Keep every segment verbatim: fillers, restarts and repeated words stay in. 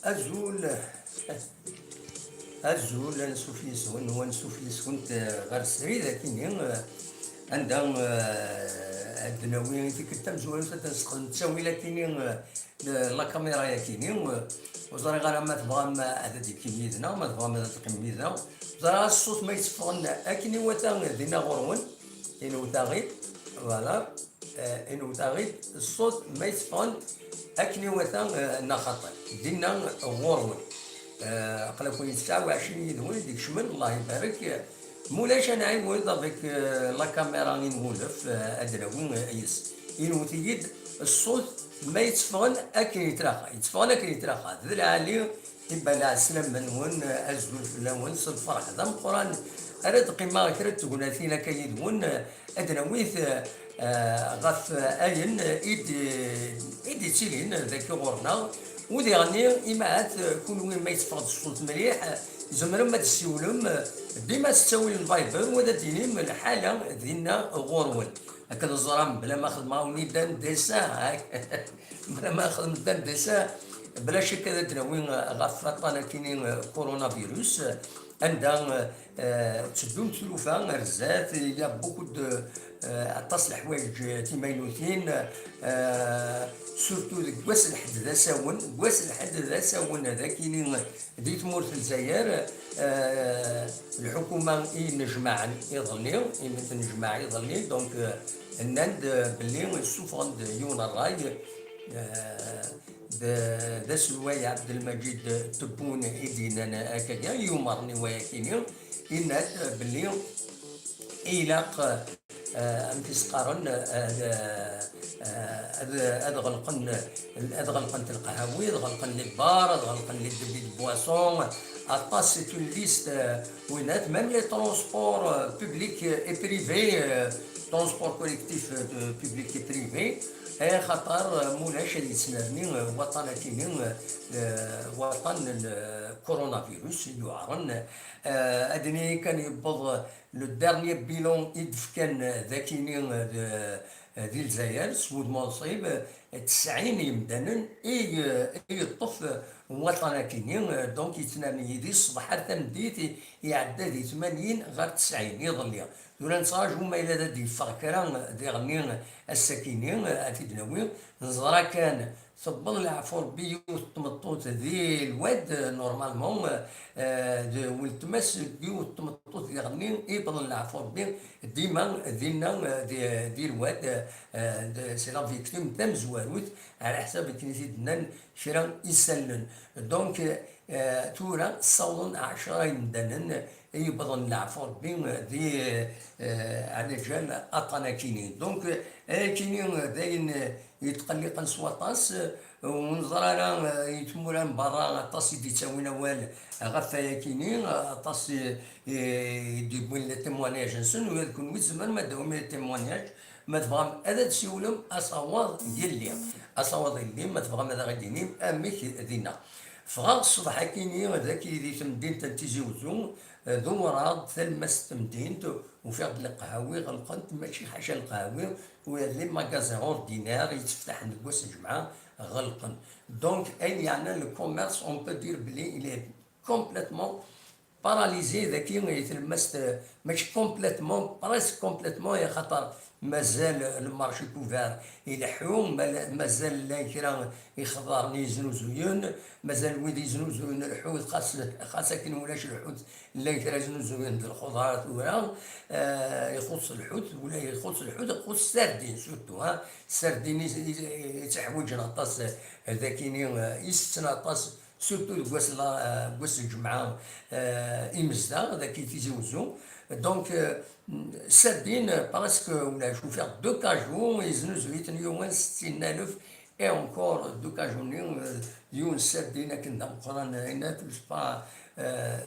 Azul. Azul, ansuf yes-wen, u ansuf yes-went, eh, ɣer srid akini, eh, anda, eh, ad d-nawi i tikkelt tamezwarut ad d-nesxedm ttawil akini, eh, la caméra akini, eh, ur ẓriɣ ara ma tebɣam ad d-teqqim yid-neɣ, ma tebɣam ad d-teqqimem yid-neɣ. Ur ẓriɣ ara ṣṣut ma yetteffɣen akken iwata dinna ɣur-wen, inwet-aɣ-id, voilà. Eh, inwet-aɣ-id ṣṣut ma yetteffɣen akken iwata, eh, neɣ xaṭi. Dinna ɣur-wen. Eh, aql-aken tesɛa u ɛecrin yid-wen i d-ikecmen, Allah ibarek. Mulac ad nɛiwed avec, eh, la caméra i nwulef, eh, ad d-nawi, eh, yes. Inwet-iyi-d ṣṣut ma yetteffɣen akken yettlaqa. Yetteffɣen akken yettlaqa. D lɛali. Ibala ɛeslama-nwen, azul fell-awen, s lferḥ d ameqqran ara d-qqimeɣ kra n tegnatin akka yid-wen, ad d-nawit, eh, ɣef ayen i d-, i d-ittilin dagi ɣur-neɣ. U diɣenni, imahat, kunwi ma yetteffeɣ-d ṣṣut mliḥ, tzemrem ad d-tessiwlem dima s ttawil n Viber, u ad d-tinim lḥala dinna ɣur-wen. Akken teẓram, bla ma xedmeɣ-awen-id un dessin, bla ma xedmeɣ-d un dessin, bla cakk ad d-nawi ɣef waṭṭan-akini, eh, coronavirus, eh, anda, eh, tteddun tlufa ar zdat, il y a beaucoup de, eh, aṭas n leḥwayeǧ, eh, timaynutin, eh, surtout deg wass n lḥedd d asawen, deg wass n lḥedd d asawen, d akini, di tmurt n Lezzayer, eh, lḥukuma i yennejmaɛen iḍelli, imi tennejmaɛ iḍelli, donc, eh, nnan-d, eh, belli ssufɣen-d yiwen n ṛṛay, eh, d, d aselway Ɛebdelmaǧid Tebbun i d-yennan akkagi, yumaren i wayakini, yenna-d, eh, belli ilaq, eh, amek i s-qqaren, eh, eh, ad, ad ɣelqen, ad ɣelqent lqahawi, ad ɣelqen les bars, ad ɣelqen les débits de boissons, aṭas, c'est une liste, eh, winat, même les transports, eh, publics et privés, eh, transport collectif, eh, public et privé, eh, xaṭer, eh, mulac ad yettnerni, eh, waṭṭan akini, eh, waṭṭan n, eh, coronavirus yuɛren, eh, ad nini kan yewweḍ, le dernier bilan i d-fkan d akini, eh, d, eh, di Lezzayer, s wudem unṣib, eh, tesɛin yemdanen i, eh, i yeṭṭef, eh, waṭṭan akini, eh, donc yettnerni di ṣṣbeḥ ar tameddit, i, iɛedda di tmanyin ɣer tesɛin iḍelli. Tura nettraǧu ma yella ad d-yeffeɣ kra, eh, diɣenni, eh, ass-akini, eh, ad t-id-nawi. Neẓra kan, tewweḍ leɛfu Rebbi yiwet n tmeṭṭut di Lwad, normalement, eh, d weltma-s n yiwet n tmeṭṭut diɣenni i yewwḍen leɛfu Rebbi dima dinna, eh, di, di Lwad, eh, d, c'est la victime tamezwarut, ɛla ḥsab akken i t-id-nnan kra isallen. Donc, eh, tura ssawḍen ɛecra yemdanen i yewwḍen leɛfu Rebbi di, eh, ɛla ǧal aṭṭan akini. Donc, eh, akini d ayen, eh, yetqelliqen s waṭas, eh, ur neẓri ara, eh, i tmura n berra aṭas i d-yettawin awal ɣef wayakini, aṭas i, i d-yewwin les témoignages-nsen, ula d kunwi tzemrem ad d-tawim les témoignages, ma tebɣam ad d-tessiwlem asawaḍ yelli, asawaḍ yelli, ma tebɣam ad aɣ-d-tinim amek dinna. Ffɣeɣ ṣṣbeḥ akini d akid di temdint n Tizi Uzzu, dewwreɣ-d talemmast n temdint, ufiɣ-d leqhawi ɣelqent, mačči ḥaca leqhawi, ula d les magasins ordinaires yetteftaḥen deg wass n lǧemɛa ɣelqen. Donc, ayen yeɛnan le commerce, on peut dire belli il est complètement paralysé dagi, i tlemmast, mačči complètement, presque complètement, axaṭer mazal le marché couvert ileḥḥu, ma-, mazal llan kra ixeḍaren i yeznuzuyen, mazal wid yeznuzuyen lḥut, xas, xas akken ulac lḥut, llan kra znuzuyen d lxuḍra tura, eh, ixuṣṣ lḥut, wala ixuṣṣ lḥut, ixuṣṣ sardine surtout, ha, sardine i, i, i tteḥwiǧen aṭas, eh, dakini, eh, i setten aṭas, surtout deg wass la, eh, deg wass n lǧemɛa, eh, imezdaɣ, dagi Tizi Uzzu. Donc, eh, sardine, presque ulac, ufiɣ deux cajous, yeznuzu-iten yiwen settin alef, et encore deux cajous-nni, eh, yiwen sardine akken d ameqqran, eh, inat, c'est pas, Euh,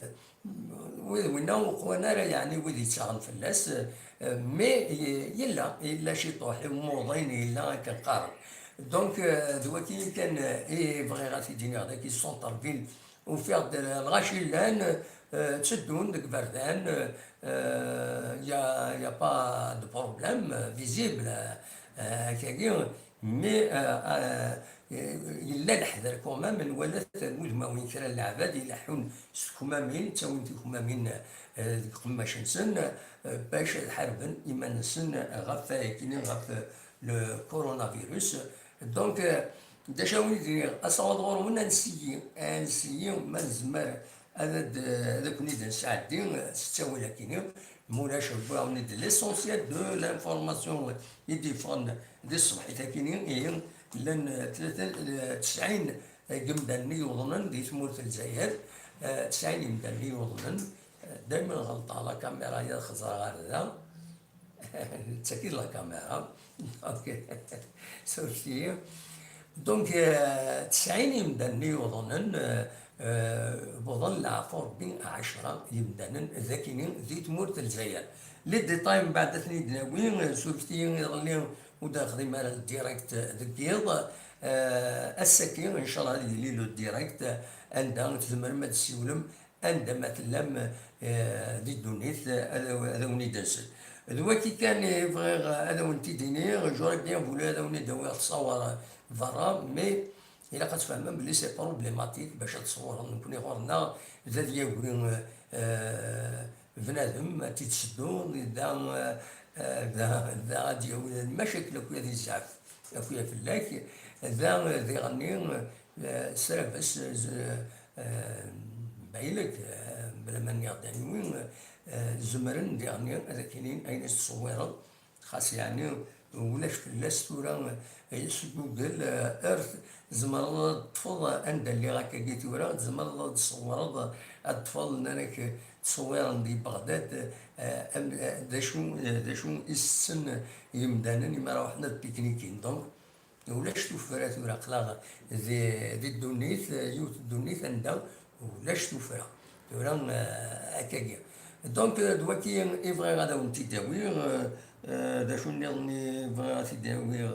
wid winna ur qwan ara, yeɛni wid yettaɣen fell-as, euh, mais y-, yella, yella ciṭuḥ i umuḍin, yella akken qqaren. Donc, euh, d waki kan, euh, i bɣiɣ ad t-id-iniɣ dagi, centre-ville, ufiɣ-d lɣaci llan, euh, tteddun deg iberdan, euh, y a, y a pas de problème, euh, visible, euh, akkagi. Mais, euh, euh, yella leḥder quand même, nwala-t wudmawen kra n leɛbad ileḥḥun s tekmamin, ttawin tikmamin, euh, deg iqemmac-nsen, euh, bac ad ḥarben iman-nsen ɣef, euh, kini, ɣef, euh, le coronavirus. Donc, euh, d acu ara wen-d-iniɣ, asawaḍ ɣur-wen, ad nsiyi, ad nsiyi ma nezmer ad, ad, ad ken-id-nesɛeddi s ttawil akini. Ma ulac, wwiɣ-awen-id l'essentiel de l'information i d-yeffɣen di tṣebḥit akini. Ihi, llan tlata, tesɛin n yimdanen i yuḍnen di tmurt n Lezzayer, eh, tesɛin n yimdanen i yuḍnen. Eh, daymen ɣelṭeɣ, la caméra-ya xeẓreɣ ɣer da. Tagi la caméra. Ok. Surfet-iyi. Donc, euh, tesɛin yimdanen i yuḍnen, euh, euh, buḍen leɛfu Rebbi ɛecra yimdanen d akini di tmurt n Lezzayer. Les détails mbeɛd ad ten-id-nawi, euh, surfet-iyi iḍelli ur d-nexdim ara le direct deg yiḍ. Euh, ass-agi, inchallah, ad yili le direct anda tzemrem ad tessiwlem anda ma tellam, eh, di ddunit, eh, ad aw-, ad awen-id-nsel. D waki kan i bɣiɣ ad awen-t-id-iniɣ, j'aurais bien voulu ad awen-id-awiɣ ttṣawar berra, mais ilaq ad tfehmem belli c'est problématique bac ad tṣewwrem. Nekni ɣur-neɣ d ad yagi, eh, bnadem ad t-id-sedduḍ, da, eh, da, da ad d-yawi lmacakil akk ad yezɛef akk fell-ak, da, eh, diɣenni, eh, srabes, eh, z-, eh, baylek, eh, bla ma nniɣ-d anwi, eh, zemren diɣenni ad ak-inin ayen i tettṣewwireḍ, xas yeɛni ulac fell-as tura, eh, s Google, eh, Earth, tzemreḍ ad teṭṭfeḍ anda lliɣ akkagi tura, tzemreḍ ad tṣewwreḍ, ad teṭṭfeḍ, nnan-ak ttṣewwiren di Beɣdad, eh, am-, eh, d acu, eh, d acu i setten yimdanen imi ara ruḥen ad piknikin. Donc, ulac tuffra tura, aql-aɣ di, di ddunit, yiwet n ddunit anda ulac tuffra. Tura, eh, akkagi. Donc, eh, d waki i bɣiɣ ad awen-t-id-awiɣ, eh, eh, d acu nniḍen i bɣiɣ ad t-id-awiɣ?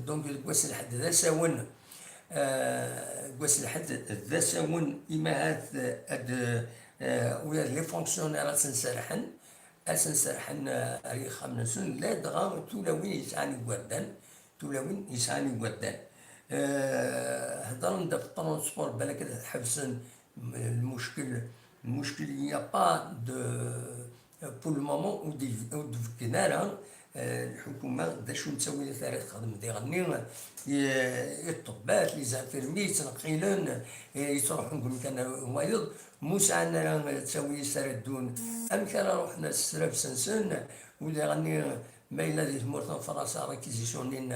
Donc, deg wass n lḥedd d asawen, eh, deg wass n lḥedd d asawen, imi ahat, eh, ad, eh, ula d les fonctionnaires ad sen-serḥen, ad sen-serḥen, eh, ar yixxamen-nsen, ladɣa tulawin yesɛan igerdan, tulawin yesɛan igerdan. Eh, hedren-d ɣef transport, balak ad ḥebsen, m-, lmuckel, lmuckel, il n'y a pas de, pour le moment, ur d-, ur d-beggnen ara, eh, lḥukuma d acu n ttawilat ara texdem diɣenni, i, i ṭṭebbat, les infirmiers yettneqqilen, eh, yettruḥun deg umkan wayeḍ, ma ur sɛan ara ttawilat ara ddun, amek ara ruḥen s srabes-nsen, u diɣenni ma yella di tmurt n Fransa réquisitionnin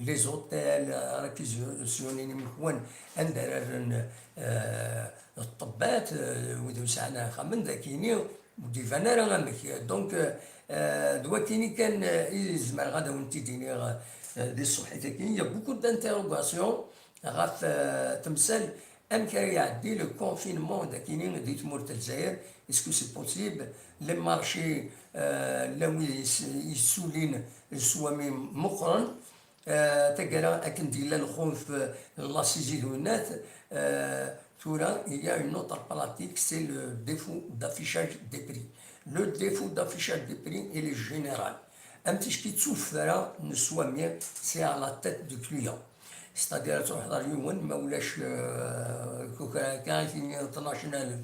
les hôtels, réquisitionnin imeḥwan anda ara rren, eh, ṭṭebbat, eh, wid ur sɛan ara ixxamen, d akini ur d-iban ara amek. Donc, eh, d wakini kan, eh, i zemreɣ ad awen-t-id-iniɣ, eh, di tṣebḥit-agi. Il y a beaucoup d'interrogations ɣef, eh, temsal amek ara iɛeddi le confinement dagini di tmurt n Lezzayer, est-ce que c'est possible? Les marchés, euh, llan wid yes-, yessulin leswami meqqren, euh, taggara akken d-yella lxuf, euh, n la saisie d winnat, euh, tura, il y a une autre pratique, c'est le défaut d'affichage des prix. Le défaut d'affichage des prix, il est général. Am ticki d tuffra n leswami, c'est à la tête du client. C'est-à-dire, ad truḥeḍ ar yiwen, ma ulac, euh, ikukra akka, ad k-yini tnac alef,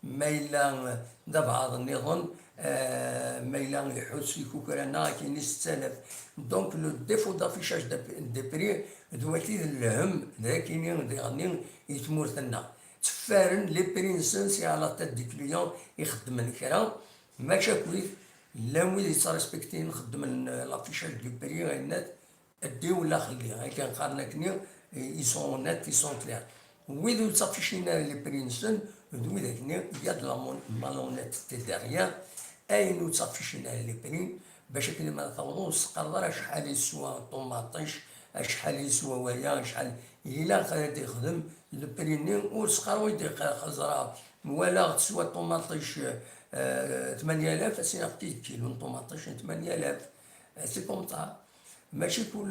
ma yella, euh, d abɛaḍ nniḍen, euh, ma yella iḥuss ikukra-nneɣ, ad k-yini setta alaf. Donc, le défaut d'affichage de, des prix, d waki d lhemm, d akini, diɣenni, i tmurt-nneɣ. Tteffaren les prix-nsen, c'est à la tête du client, ixeddmen kra, mačči akkit, llan wid yettrespektin, xeddmen, euh, l'affichage du prix, ayennat, ddi wala xelli, akken qqaren akkenni, ils sont honnêtes, ils sont clairs. Wid ur ttafficin ara les prix-nsen, d wid akkenni, il y a de la mon-, malhonnêteté derrière, ayen ur ttafficin ara les prix, bac akken ma tawḍeḍ ur s-teqqareḍ ara acḥal yeswa ṭumaṭic, acḥal yeswa waya, acḥal, ilaq ad d-ixdem le prix-nni, ur s-qqar ur d-iqqar xeẓra Walaɣ teswa ṭumaṭic, euh, tmanya alaf, ad s-iniɣ kil-, kilu n ṭumaṭic n tmanya alaf. C'est comme ça. Mačči kul,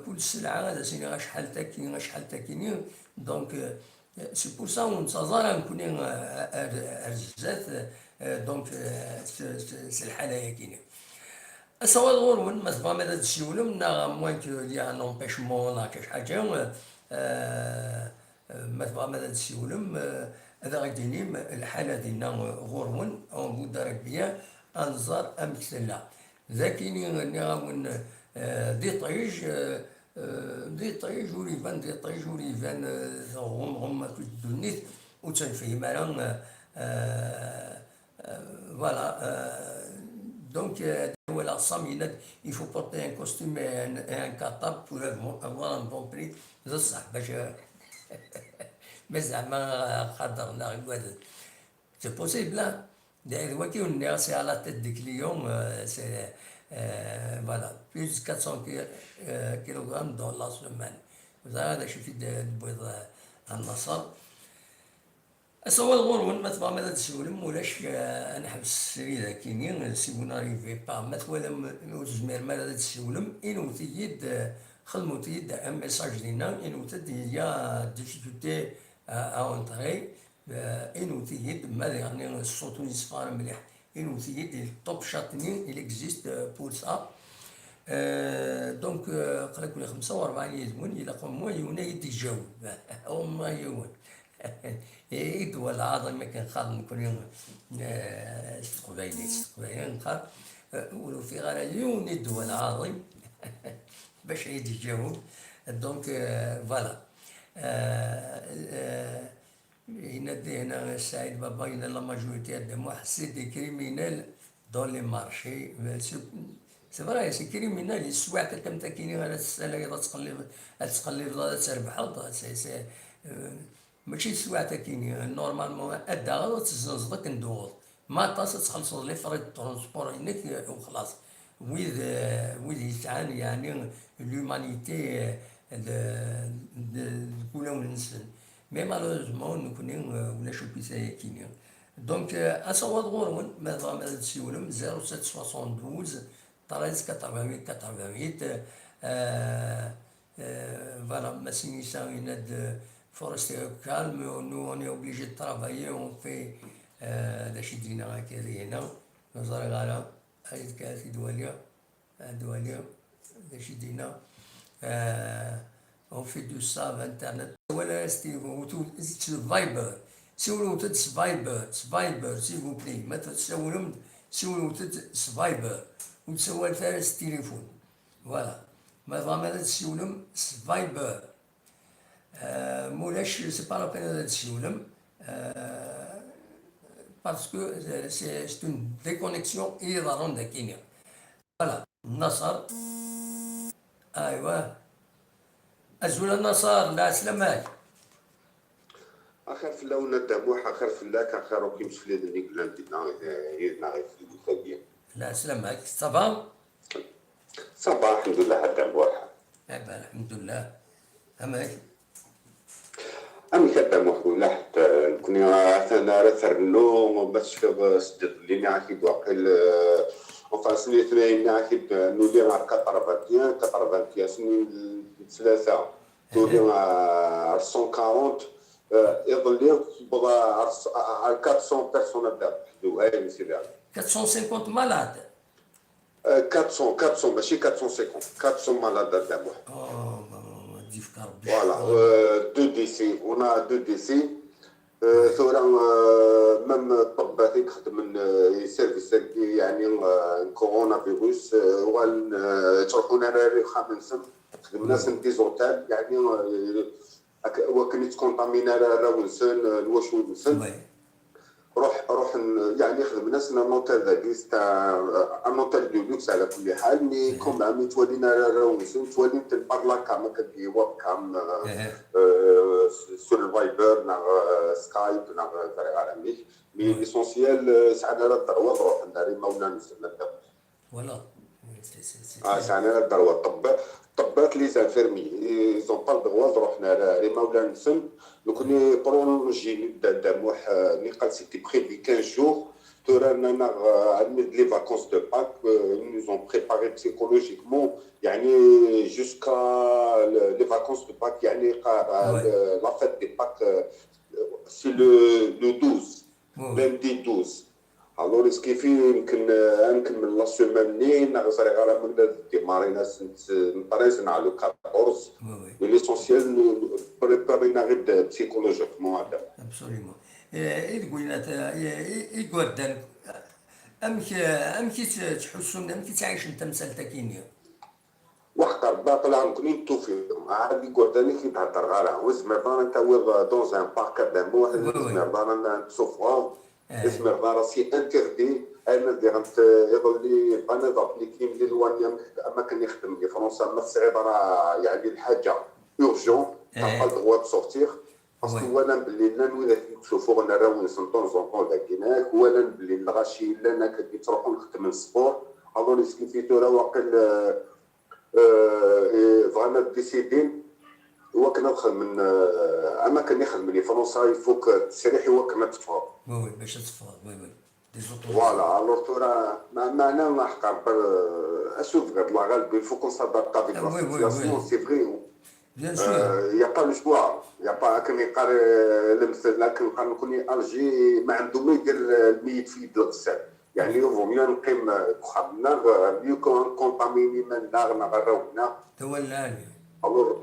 kul sselɛa ad as-iniɣ acḥal takki, acḥal takkini. Donc, euh, c'est pour ça ur nettaẓ ara nekkni, euh, ar, ar zdat, euh, donc, euh, s, s, s lḥala-yagi-ni. Asawaḍ ɣur-wen, ma tebɣam ad d-tessiwlem, neɣ à moins que il y a un empêchement, neɣ quelque حاجة, euh, euh, ma tebɣam ad d-tessiwlem, euh, ad aɣ-d-tinim lḥala dinna, euh, ɣur-wen, on voudrait bien ad nẓer amek tella. Dagi-ni nniɣ-awen, euh, d iṭij, euh, euh, d iṭij ur iban, d iṭij ur iban, euh, tɣum-, ɣum-, akk ddunit, ur tt-nefhim ara, euh, euh, Euh, voilà. Euh, donc, euh, voilà, Sam, il a, il faut porter un costume et un, et un cartable pour avoir, avoir un bon prix. D ṣṣeḥ, bac, euh, mais zeɛma, euh, qadreɣ neɣ igad. C'est possible, hein. D wagi ur nniɣ, c'est à la tête des clients, euh, c'est, euh, voilà, plus de quatre cents ki-, euh, kilogrammes dans la semaine. Ẓriɣ d acu i d-tewwiḍ, euh, a Nnaṣer. Asawaḍ ɣur-wen, ma tebɣam ad d-tessiwlem, ulac, euh, ad neḥbes srid akini, si vous n'arrivez pas, ma twalam ur tezmirem ara ad d-tessiwlem, inwet-iyi-d, euh, xedmet-iyi-d un message dinna, inwet-d, il y a difficulté à, à entrer, euh, inwet-iyi-d, ma diɣen ṣṣut ur yeṣfi ara mliḥ, inwet-iyi-d, il top chat-nni, il existe, euh, pour ça. Euh, donc, euh, qrib kul xemsa u rebɛin yid-wen, ilaq au moins yiwen ad yi-d-iǧaweb. Au moins yiwen. I ddwa lɛaḍim akken qqaren nekni, eh, s teqbaylit, s teqbaylit neqqar, eh, ur ufiɣ ara yiwen i ddwa lɛaḍim bac ad yi-d-iǧaweb. Donc, eh, voilà. Eh, eh, yenna-d hna Saɛid Baba, yenna la majorité de Muḥ, c'est des criminels dans les marchés. C'est, c'est vrai, c'est criminel, i teswiɛt am takini ara tessalayeḍ ad tqellibeḍ, ad tqellibeḍ, ad trebḥeḍ, c'est, c'est, euh, Mačči d teswiɛt akini, normalement, ad d-taɣeḍ, ad tezzenzeḍ akken d-tuɣeḍ. Ma aṭas ad txellṣeḍ les frais de transport-inek, eh, u xlaṣ. Wid, eh, wid yesɛan, yeɛni, l'humanité, eh, d, d, deg wulawen-nsen. Mais malheureusement, nekni, eh, ulac akk ayagi-nni. Donc, eh, asawaḍ ɣur-wen, ma tebɣam ad d-tsiwlem, zéro sept soixante-douze, treize quatre-vingt-huit quatre-vingt-huit, euh, euh, voilà, Massinissa, il a de forester calme, nous, on est obligé de travailler, on fait, euh, d acu i d-yenna akka dinna, ur ẓriɣ ara, ad kkret ad waliɣ, ad waliɣ, d acu i d-yenna, euh, On fait du save internet. Wala s Viber. Siwlet-d s Viber, s Viber, s'il vous plaît. Ma tessawlem-d, siwlet-d s Viber. Ur ttsawalet ara s téléphone. Voilà. Ma tebɣam ad tessiwlem s Viber. Euh, ma ulac, c'est pas la peine ad tessiwlem. Euh, parce que, euh, c'est, c'est une déconnexion i iḍerrun dagi-ni. Voilà, Naṣer. Aywa. Azul a Naṣer, lɛeslama-k. Axir fell-awen a Dda Muḥ, axir fell-ak, axir akk imsefliden i yellan dinna, eh, yid-neɣ i tdukli-agi. Lɛeslama-k, ça va? Ça va, alḥemdullah a Dda Muḥ. Eh ben, alḥemdullah. Amek? Amek a Dda Muḥ, walaḥ, eh, nekni atan ara ternu, ma tecfiḍ, eh, sdid-nni nniɣ-ak-id waqil, eh, enfin, snin tnayen nniɣ-ak-id, eh, nuli ar quatre-vingt-un, quatre-vingt-un, snin tlata, tuli, eh, ar cent quarante, eh, iḍelli tewweḍ ar, ar quatre cents personnes a Dda Muḥ, d uhay n sida. Quatre cent cinquante malades. Euh, quatre cents, quatre cents, mačči quatre cent cinquante, quatre cents malades a Dda Muḥ. Oh, ma, ma, ma, d-yefk Rebbi. Voilà, euh, deux décès, on a deux décès. Euh, tura, euh, même ṭṭebbat i ixeddmen, euh, i service-agi, yeɛni, euh, coronavirus, euh, uɣalen, euh, ttruḥun ara ar ixxamen-nsen, xedmen-asen des hôtels, yeɛni, euh, Ak-, wakken i ttkontamina ara arraw-nsen, eh, lwacu-nsen. Oui. Ruḥ, ruḥen, yeɛni xedmen-asen un hôtel dagi, c'est un, un hôtel de luxe ɛla kulli ḥal, mais quand même, ttwalin ara arraw-nsen, ttwalin-ten par la cam, akka deg webcam, eh, eh, sur le Viber, neɣ, eh, Skype, neɣ, eh, ẓriɣ ara amek. Mais l'essentiel, eh, sɛan ara ddeɣwa ad ruḥen ar imawlan-nsen, akka. Voilà. C'est- c'est- c'est Ah, très- c'est un droit. الطباء، الطباء، les infirmiers, ils ont pas le droit de روحنا لا، les imawlan-nsen. Donc, ni prolongé, da, da, موح, euh, ni قال c'était prévu quinze jours. تورا ناغ، euh, les vacances de Pâques, euh, ils nous ont préparé psychologiquement, يعني, jusqu'à le- les vacances de Pâques, يعني, قا- Ouais. le- la fête de Pâques, euh, c'est le, le douze, Ouais. Lundi douze. Alors, est-ce que في يمكن، آه، نكمل la semaine ني، ناغ زري غير من ديمارينا سنت، نطريز نعلو quatorze. Oui, oui. Mais l'essentiel, nous, préparer ناغد psychologiquement هذا. Absolument. Eh, i deg win at-, i, i, igerdan, amek, amek i tt-, ttḥussun, amek i ttɛicen tamsalt-agi-nni? وحق ربي طلع ممكن توفيق. عاد يقول ثاني كي تهضر غير. وزمر دار انت ويض dans un parc هذا مو واحد. Oui, oui. وزمر دار انت souffrance. Eh. وزمر دار c'est interdit. انا دي غنت يظل لي انا ضابطني كي من لواني، اما كان يخدم لي فرنسا ما تصعيب راه يعني الحاجه urgent. Eh. T'as pas le droit de sortir. Parce que Ouais. ولا نبلي لنا ولا تشوفوا غنا راهو نسن temps en temps داكيناك، ولا نبلي الغاشي لنا كي تروحوا نخدم السبور. Alors est-ce que في تورا واقيل، آه، آه، إيه، بغينا ديسيدين، هو كنا نخدم من، آه، اما كان يخدم لي فرنسا، il faut que تسريح هو كنا تفهم. Oui, oui, باش تفهم، oui, oui. Des autorités. Voilà, alors تورا ما، ما انا ما حق ربي، آه، اشوف غير الله غالب، il faut qu'on s'adapte avec la Ah, oui, oui, situation, oui. C'est vrai. Bien sûr. Il n'y a pas le choix. Il n'y a pas كان يقال، آه، المثل، لكن قال لكم الجي ما عنده ما يدير الميت في يد الغسال. يعني، il vaut mieux نقيم بخامنا، mieux que نكونتاميني من ناغ نغراونا. تولاني. Alors،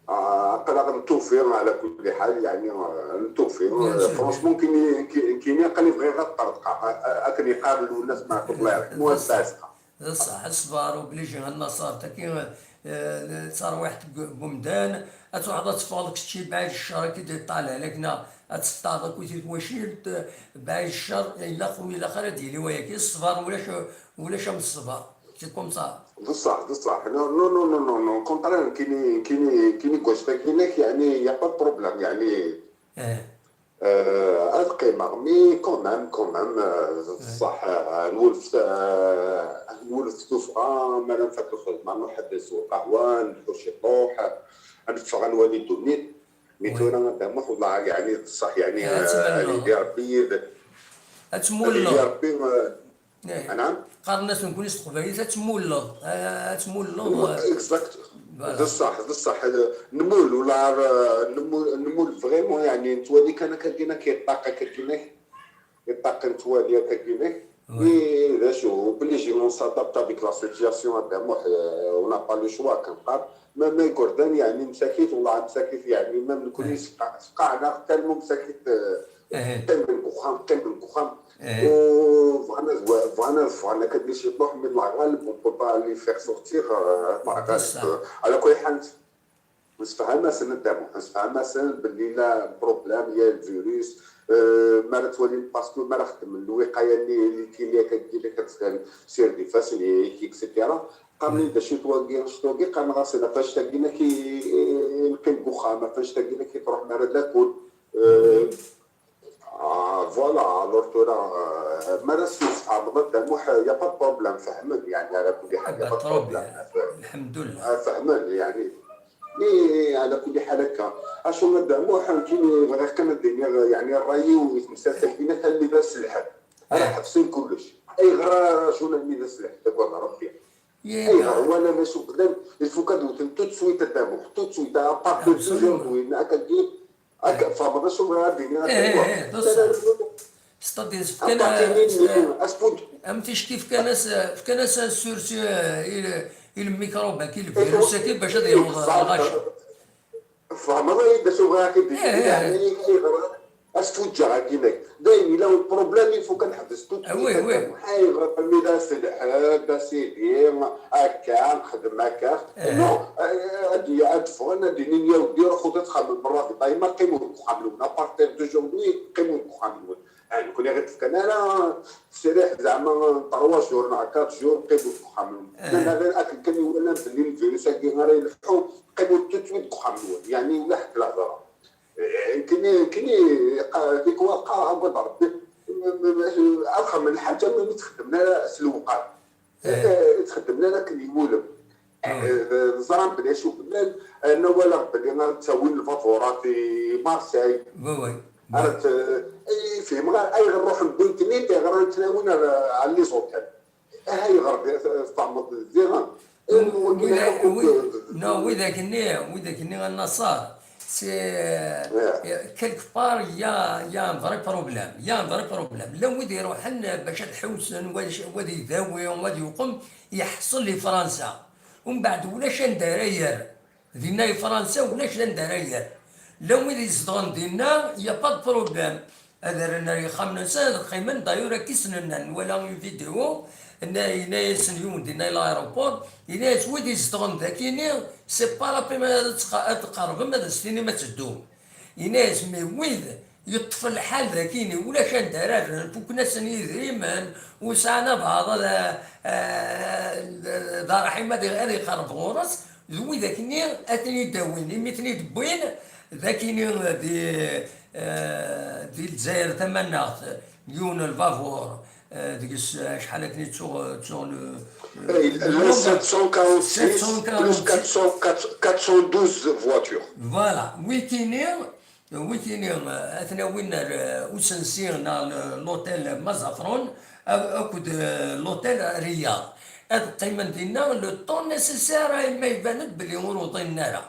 آه، قال نتوفي على كل حال، يعني، آه، نتوفي. Bien sûr. Franchement، كاين، كاين، كاين قال لي بغي غير الطرد، قا-، آه، آه، كان يقال الناس ما الله يرحمه، بصح. الفاسقة. بصح، الصبر وبليجي النصر، تاكي، آه، ترويح بومدان، اتوحد اتفاضك شي بعيد الشر كي دي طالع لكنا، اتستعضك وتي تواشيل، بعيد الشر، الا خويا الا خير ديري وياك الصبر ولاش، ولاش من الصبر، c'est comme ça. بصح، بصح، non, non, non, non, non, non, contraire، كيني، كيني، كيني كواش تاكينك، يعني، y a pas de problème، يعني. اه. آه، هاد القيمة، mais quand même، quand même، آه، صح، آه، نولف، آه، نولف توفرة، ما نفكر في المعنى حد يسوق قهوة، نحوش يطوح، نفغ نولي دونيت. Mais oui. تورا هذا ما والله يعني بصح يعني، آه، أتمنى. اللي يدير ربي. أتمنى. اللي يدير ربي، آه، إيه. نعم. قال الناس نكون يستقبل، أتمولى، آه، أتمولى. Exact. Voilà. بصح، بصح، آه، نمول ولا، آه، نمول، نمول vraiment، يعني، نتوالي كان كدينا كي الطاقة كدينا، الطاقة نتوالي كدينا. Oui. إيه، لا شو، بلي جي on s'adapte avec la situation هذا موح، آه، on n'a pas le choix كنقال. ما، ما يقردان، يعني، مساكيت، والله مساكيت، يعني، ما نكون إيه. سقع-، سقعنا، tellement مساكيت، آه، إيه. قيم من كوخام، قيم من كوخام. إيه. وبغينا زوا-، بغينا، بغينا كدير شي طوح من الله غالب، on peut pas les faire sortir، آه، الله غالب. بصح. على كل حال، نسفهم-اسن الدم، نسفهم-اسن باللي لا problème، يا الفيروس، آه، ما راه تولي parce que ما راه خدم الوقاية اللي، اللي كاين، اللي كدير، اللي كتسير دي فاس، اللي et cetera. قام لي إيه. دا شي تواقي، شي تواقي، قام راسي لا فاش تاقينا كي، آه، نقيم كوخام، فاش تاقينا كي تروح مع لا كول. آه، آه، voilà، alors تورا، آه، ما راه سوس عبد الدموح، y a pas de problème، فهمن، يعني، على كل حال، y a pas de problème. الحمد لله. آه، فهمن، يعني. إيه، على كل حال هكا. أشو ما داموح، كاين غير كان الدنيا، يعني، الرايي ويتمسك بينا كان اللي بس الحد. أنا إيه. حفصين كلش. أي غرا شو اللي بس الحد، تقول ربي. يا أي غرا، وأنا ما شو قدام، il faut كدوتن tout de suite داموح، tout de suite، à partir de Absolument. Aujourd'hui، ما كدير هكا فما شو غادي، هكا إيه، إيه، إيه، بصح. ستادير، فكان، أم تيشكي فكان، فكان سورسي، إلى، إلى الميكروب، كي الفيروس، كي باش هذا يوضع الغش. فهم الله يبدا شو غادي، إيه، إيه. يعني، إيه، غرا. اش توجه هاكي لك؟ دايم إلا هو problème، il faut كنحبس tout de suite. وي، وي. حاير، ميدا سي الحب، سيدي، هكا، نخدم هكا. إيه. Non، آه، هادي، هاد فغن، هادي نين يا ودي، روح وتتخمم مرة في دايما، قيموا لكم خاملون. À partir d'aujourd'hui، قيموا لكم خاملون. يعني، كون يغير في كنارة، سريح زعما، trois jours مع quatre jours، قيموا لكم خاملون. إيه. لأن هذا الأكل كان يولى باللي الفيروس هاكي غير يلحقوا، قيموا tout de suite لكم خاملون. يعني، ولا حتى الهضرة. كني، كني، قا-، ديك واقع عبد ربي. م-، م-، م-، أرخم من حاجة ما تخدمنا سلوقات. Eh, txeddem lal akken yewulem. Eh, ẓran belli acu belli, eh, nna walaɣ belli ad ttawin lbaburat i Marseille. Oui, oui. Ara t-, eh, fehmeɣ ara ayɣer ruḥen wwin-ten-id, ayɣer ara ttnawin ar, ar les hôtels. Ah, ayɣer d-, tfehmeḍ diɣen? Eh, wagi d widak, akk wi-, d-, non, widak-nni, widak-nni a Naṣer, c'est, eh, quelque part, il y a, il y a un vrai problème. Il y a un vrai problème. Llan wid iruḥen bac ad ḥewsen, wa ad, wa ad idawi, wa ad yuqem, yeḥṣel i Fransa. Umbeɛd ulac anda ara yerr. Dinna i Fransa ulac anda ara yerr. Llan wid izedɣen dinna, il y a pas de problème. Ad rren ar yexxamen-nsen, ad qqimen. D'ailleurs, akka i s-nenna, nwala une vidéo, nna-, yenna-yasen yiwen dinna i l'aéroport, yenna-yas wid izedɣen dakini, c'est pas la peine ad tqa-, ad tqerrbem, ad as-tinim ad teddum. Yenna-yas, mais wid yeṭṭef lḥal dakini, ulac anda ara rren, fuken-asen yidrimen, ur sɛan abɛaḍ ad, eh, d ṛṛḥim ad, ad iqerreb ɣur-s, d widak-nni ad ten-id-awin. Imi ten-id-wwin, dakini di, eh, di Lezzayer tamaneɣt, yiwen n lbabur, eh, deg-s acḥal akken i ttuɣ, ttuɣ le, le, le nombre, sept cent quarante-six plus sept cent quarante-six. Quatre cent, quatre cent douze voitures. Voilà, wikini, wikini, eh, ad ten-awin ar, eh, usensi neɣ l-, l'hôtel Mazafron, a-, akked, eh, l'hôtel Riyad. Ad qqimen dinna le temps nécessaire, a ma iban-d belli ur uḍinen ara.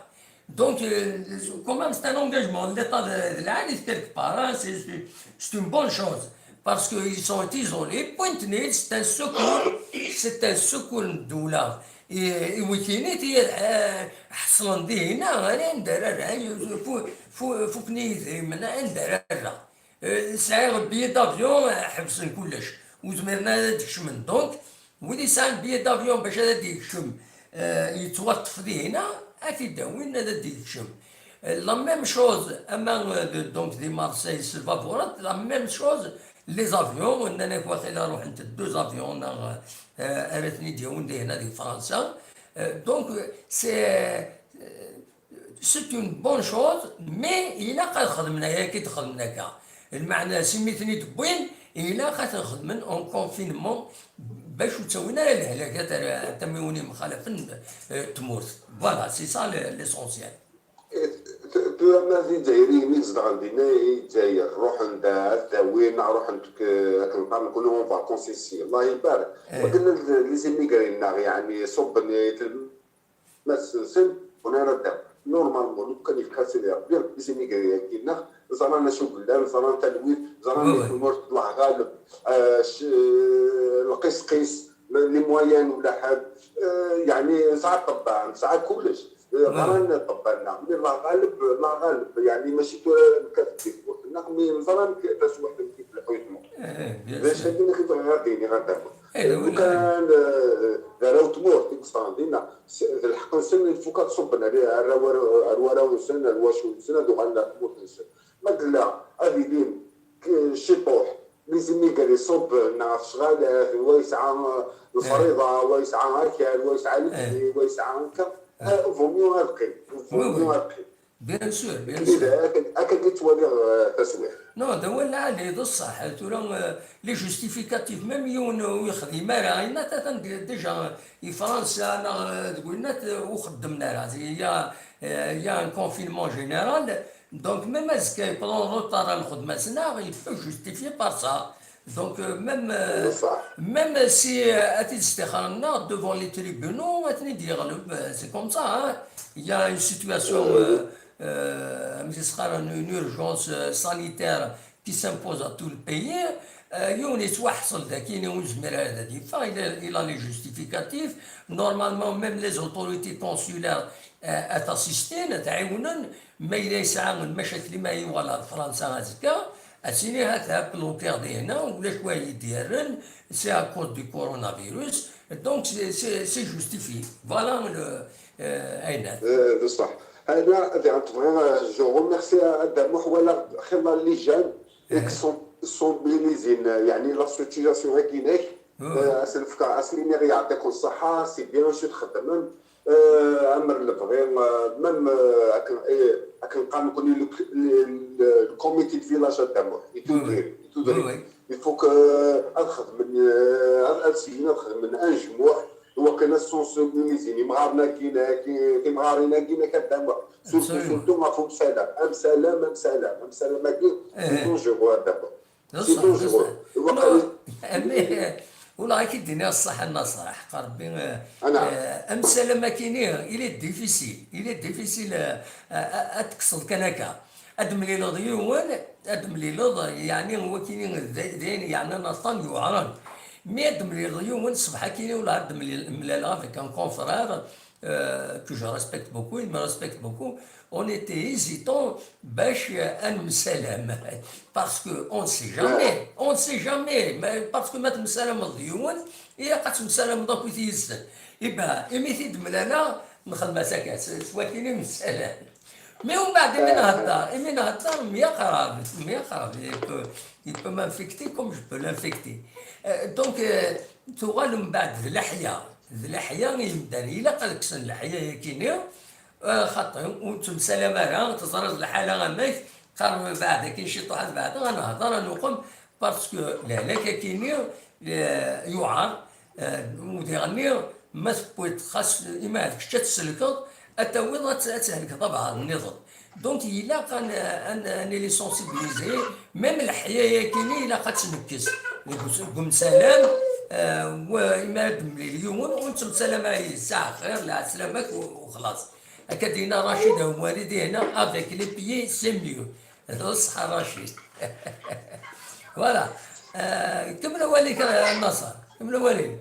Donc, euh, quand même, c'est un engagement. L'État de, de l'Ali, quelque part, hein, c'est, c'est, c'est une bonne chose. Parce qu'ils sont isolés. Point net, c'est un secours. C'est un secours de douleur. Et, et wikini, euh, ḥeṣlen dinna, anda ara rren, fu-, fu-, fuken-iyi idrimen, anda ara rren. Euh, sɛiɣ billet d'avion, euh, ḥebsen kullec. Ur zmiren ara ad d-kecmen. Donc, wid yesɛan billet d'avion bac ad d-yekcem, euh, yettwaṭṭef dihina, ad t-id-awin ad d-yekcem. Euh, la même chose, ama, euh, de, donc, di Marseille, s lbaburat, la même chose, les avions, nnan-ak waqila ruḥent deux avions, neɣ, euh, ara ten-id-yawin dihina di Fransa. Euh, donc, euh, c'est, euh, c'est une bonne chose, mais ilaq ad xedmen aya akka i d-xedmen akka. Lmeɛna, s imi ten-id-wwin, ilaq ad ten-xedmen en confinement, bac ur ttawin ara lehlakat ar, ar tamiwin yemxalafen, eh, tmurt. Voilà, c'est ça le-, l'essentiel. Eh, t-, tura ma d Izzayriyen i izedɣen dinna i Lezzayer, ruḥen-d ad d-awin, ruḥen-d k-, akken qqaren nekni en vacances ici. Allah ibarek. Eh. Wagi d les immigrés-nneɣ, yeɛni, ṣubben i tlemmast-nsen, ur ara ddan. Normalement, lukan yefka Sidi Rebbi, les immigrés-agi-nneɣ ẓran acu yellan, ẓran talwit, ẓran di tmurt, Allah ɣaleb, eh, c-, lqisqis, les moyens wala ḥedd, eh, yeɛni, nesɛa ṭṭebba, nesɛa kullec. Eh, ɣran ṭṭebba-nneɣ, mais Allah ɣaleb, Allah ɣaleb, yeɛni, mačči tura nekkat di tmurt-nneɣ, mais neẓra amek taswiɛt-nni tleḥḥu i tmurt. D acu-agi i bɣiɣ ad d-iniɣ a Dda Muḥ. Lukan, eh, d arraw n tmurt i yeṣran dinna, s-, d lḥeqq-nsen, il faut ad ṣubben ar, arraw, ar warraw-nsen, ar wacu-nsen, ad uɣalen ar tmurt-nsen. Ma yella ad ilin k-, ciṭuḥ, les immigrés iṣubb neɣ ɣef ccɣalat, wa yesɛa, eh, lefriḍa, wa yesɛa akal, wa yesɛa lebni, wa yesɛa akka, eh, vaut mieux ad qqim, vaut mieux ad qqim. Bien sûr, bien sûr. Akka, akka i ttwaliɣ, eh, taswiɛt. Non, d awal lɛali, d ṣṣeḥ. Tura, eh, les justificatifs, même yiwen ur yexdim ara, yenna-t atan d-, déjà i Fransa neɣ, eh, deg winnat, eh, ur xeddmen ara. Il y a, eh, il y a un confinement général. Donc, même azekka yewweḍ en retard ar lxedma-s, neɣ il peut justifier par ça. Donc, euh, même, euh, même si, euh, ad t-id-stixren neɣ devant les tribunaux, ad ten-id-yeɣleb, euh, c'est comme ça, hein. Il y a une situation, euh, euh, amek i s-qqaren, une urgence, euh, sanitaire qui s'impose à tout le pays. Euh, yiwen yettwaḥṣel daki, ur yezmir ara ad yeffeɣ, il a, il a les justificatifs. Normalement, même les autorités consulaires, euh, ad t-assistin, ad t-ɛiwnen. Ma yella yesɛa lmacakel, ma yuɣal ar Fransa azekka, ad s-yini, ha-t-a blokiɣ dihna, ulac wa yi-d-yerren, c'est à cause du coronavirus. Donc, c'est, c'est, c'est justifié. Voilà le, euh, Aynat. Euh, بصح. أنا، يعني، تبغي، je remercie à Dda Muḥ, ولا خلال les jeunes, et qui sont, sont mobilisés, يعني، la situation هاكي هناك. آه، أسلفك، أسلمي يعطيكم الصحة، c'est bien شو تخدمن. آه، عمر البغي، آه، même، آه، أكن، إيه، أكن قام يكون لك ال-، ال-، le comité de village هذا مو، يتودري، يتودري. Il faut que ad xedmen, euh, ad, ad syin ad xedmen ajmuɛ, iwakken ad sensibilisyin imɣaren-agi, timɣarin-agi, ad dam surtout, surtout ɣef umsalam. Amsalam, amsalam, amsalam-agi, c'est dangereux, ad dam. C'est dangereux. Iwakken... Ula ad k-id-iniɣ ṣṣeḥ a Naṣer, ḥeqq Rebbi. Amsalam-agi-ni, il est difficile, il est difficile, euh, euh, ad tekkseḍ kan akka. Ad temlileḍ yiwen, ad temlileḍ, yeɛni, wakini d, d ayen yeɛnan aṭṭan yuɛren. Mi ad temlileḍ yiwen, ṣṣbeḥ akini ula ad temlil-, mlaleɣ avec un confrère, euh, que je respecte beaucoup, il me respecte beaucoup, on était hésitant bac, euh, ad nemsalam. Parce que on ne sait jamais, on ne sait jamais, mais parce que ma temsalameḍ d yiwen, ilaq ad temsalameḍ akkit yis-sen. Iba, imi t-id-mlaleɣ, nxedm-as akka, s, s wakini nemsalam. Mais umbeɛd imi nhedder, imi nhedder, myaqrab, myaqrab, il peut, il peut m'infecter comme je peux l'infecter. Euh, donc, euh, tuɣal umbeɛd d leḥya, d leḥya i yimdanen. Ilaq ad kksen leḥya-yakini, euh, xaṭi, ur nettemsalam ara, teẓriḍ lḥala amek, qqaren mbeɛd akin ciṭuḥ ad beɛdeɣ, ad nehder, ad nuqem, parce que lehlak-akini, euh, yuɛer, euh, u diɣenni, ma tewwiḍ xas, ima d kečč ad tsellkeḍ, ad tawiḍ ad tt-, ad thelkeḍ abɛaḍ nniḍen. Donc, ilaq ad n-, ad n-, ad nili sensibilisés, même leḥya-yakini ilaq ad tt-nekkes. Deg us-, deg umsalam, euh, wa, imi ara d-nemlil yiwen, ur nettemsalam ara yid-s, ah, xir, lɛeslama-k, u, u xlaṣ. Akka d-yenna Racid Hewwari dihinna, avec les pieds, c'est mieux. D ṣṣeḥ a Racid. Voilà. Euh, kemmel awal-ik a Naṣer. Kemmel awal-ik.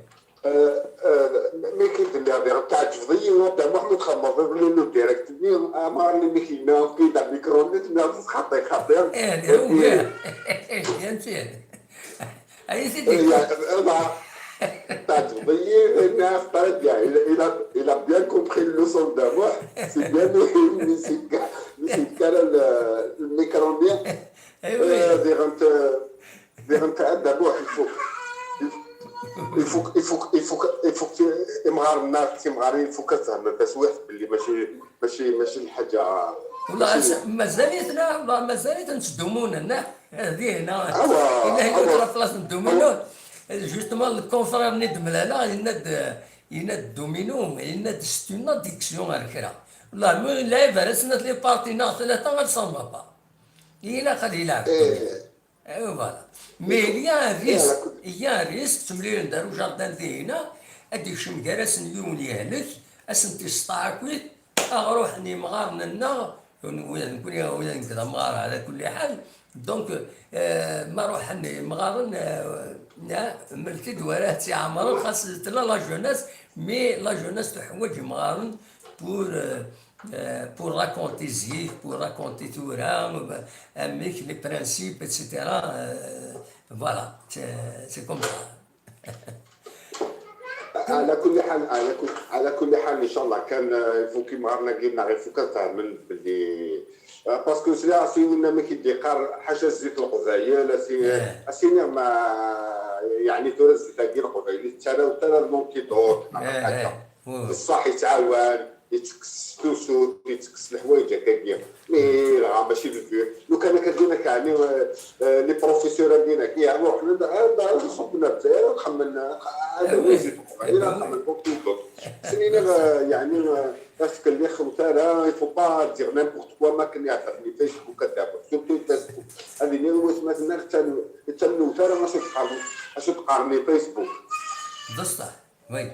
Euh, euh, mi k-id-nniɣ diɣ teɛǧbeḍ-iyi, a Dda Muḥ, mi txedmeḍ iḍelli le direct-nni, amɣar-nni mi k-yenna efk-iyi-d amikru-nni, tenniḍ xaṭi, xaṭi. Ih, d awal. Bien sûr. Ay t-id-yekka. Teɛǧbeḍ-iyi, tenniḍ très bien. Il, il a, il a bien compris la leçon, Dda Muḥ. C'est bien, mais c'est le gars, mais c'est le gars, le, le micro-nni. Eh oui. Euh, diɣen, euh, diɣen, a Dda Muḥ, il faut, il faut, il faut, il faut, il faut que imɣaren-nneɣ, timɣarin, il faut que ad fehment taswiɛt belli mačči, mačči, mačči lḥaǧa. Wala, mačči mazal-iten, wala, mazal-iten ttdumunen, ah, dina. Awa, ila awa, tura place n domino. Justement, le confrère-nni d-mlaleɣ, yenna-d, yenna-d domino, yenna-d c'est une addiction ar kra. Wala, mi lɛib ar asen-at les parties neɣ tlata, ar ça ne va pas. Ilaq ad yelɛeb. Eh. Eh, voilà. Mais il y a un risque, il y a un risque, ttemlilen-d ar ujardin dihin-a, ad d-ikcem gar-asen yiwen yehlek, ad sen-t-iseṭṭaɛ akkit, ad ruḥen yimɣaren-nneɣ, wid nekkni, wid nekk d amɣar ɛla kulli ḥal, donc, euh, ma ruḥen yimɣaren, euh, ah, melk-id wara ad tt-iɛemren, xas tella la jeunesse, mais la jeunesse teḥwaǧ imɣaren pour, euh, euh, pour raconter zik, pour raconter tura, euh, amek, les principes, et cetera. Euh, voilà, c'est, c'est comme ça. Ɛla kulli ḥal, ɛla kul-, ɛla kulli ḥal, inchallah kan, euh, il faut que imɣaren-agi-nneɣ, il faut que ad fehmen belli, euh, parce que sliɣ a s-iniɣ amek i d-yeqqar, ḥaca zzit n Leqbayel, a s-, a s-iniɣ ma, yeɛni tura zzit-agi n Leqbayel, yettara, yettara l'antidote, neɣ akka. Bṣaḥ yettɛawan, yettekkes tusut, yettekkes leḥwayeǧ akkagi. Mais dɣa mačči d lbir. Lukan akka din akka, ɛni, euh, euh, les professeurs-agi-nni, yeɛni ruḥen-d, ah, da, ad ṣubben ar Lezzayer, ad xemmen, ah, ad awin zzit n Leqbayel, ad xemmen l'antidote. Snin, euh, yeɛni, euh, ad tkelliɣ ur ara, il faut pas dire n'importe quoi, ma akken i heddren i Facebook, ad d-awiɣ. Surtout Facebook. Ad iniɣ i watmaten-nneɣ, ur ttamnen ara acu d-qqaren, acu d-qqaren i Facebook. D ṣṣeḥ, oui.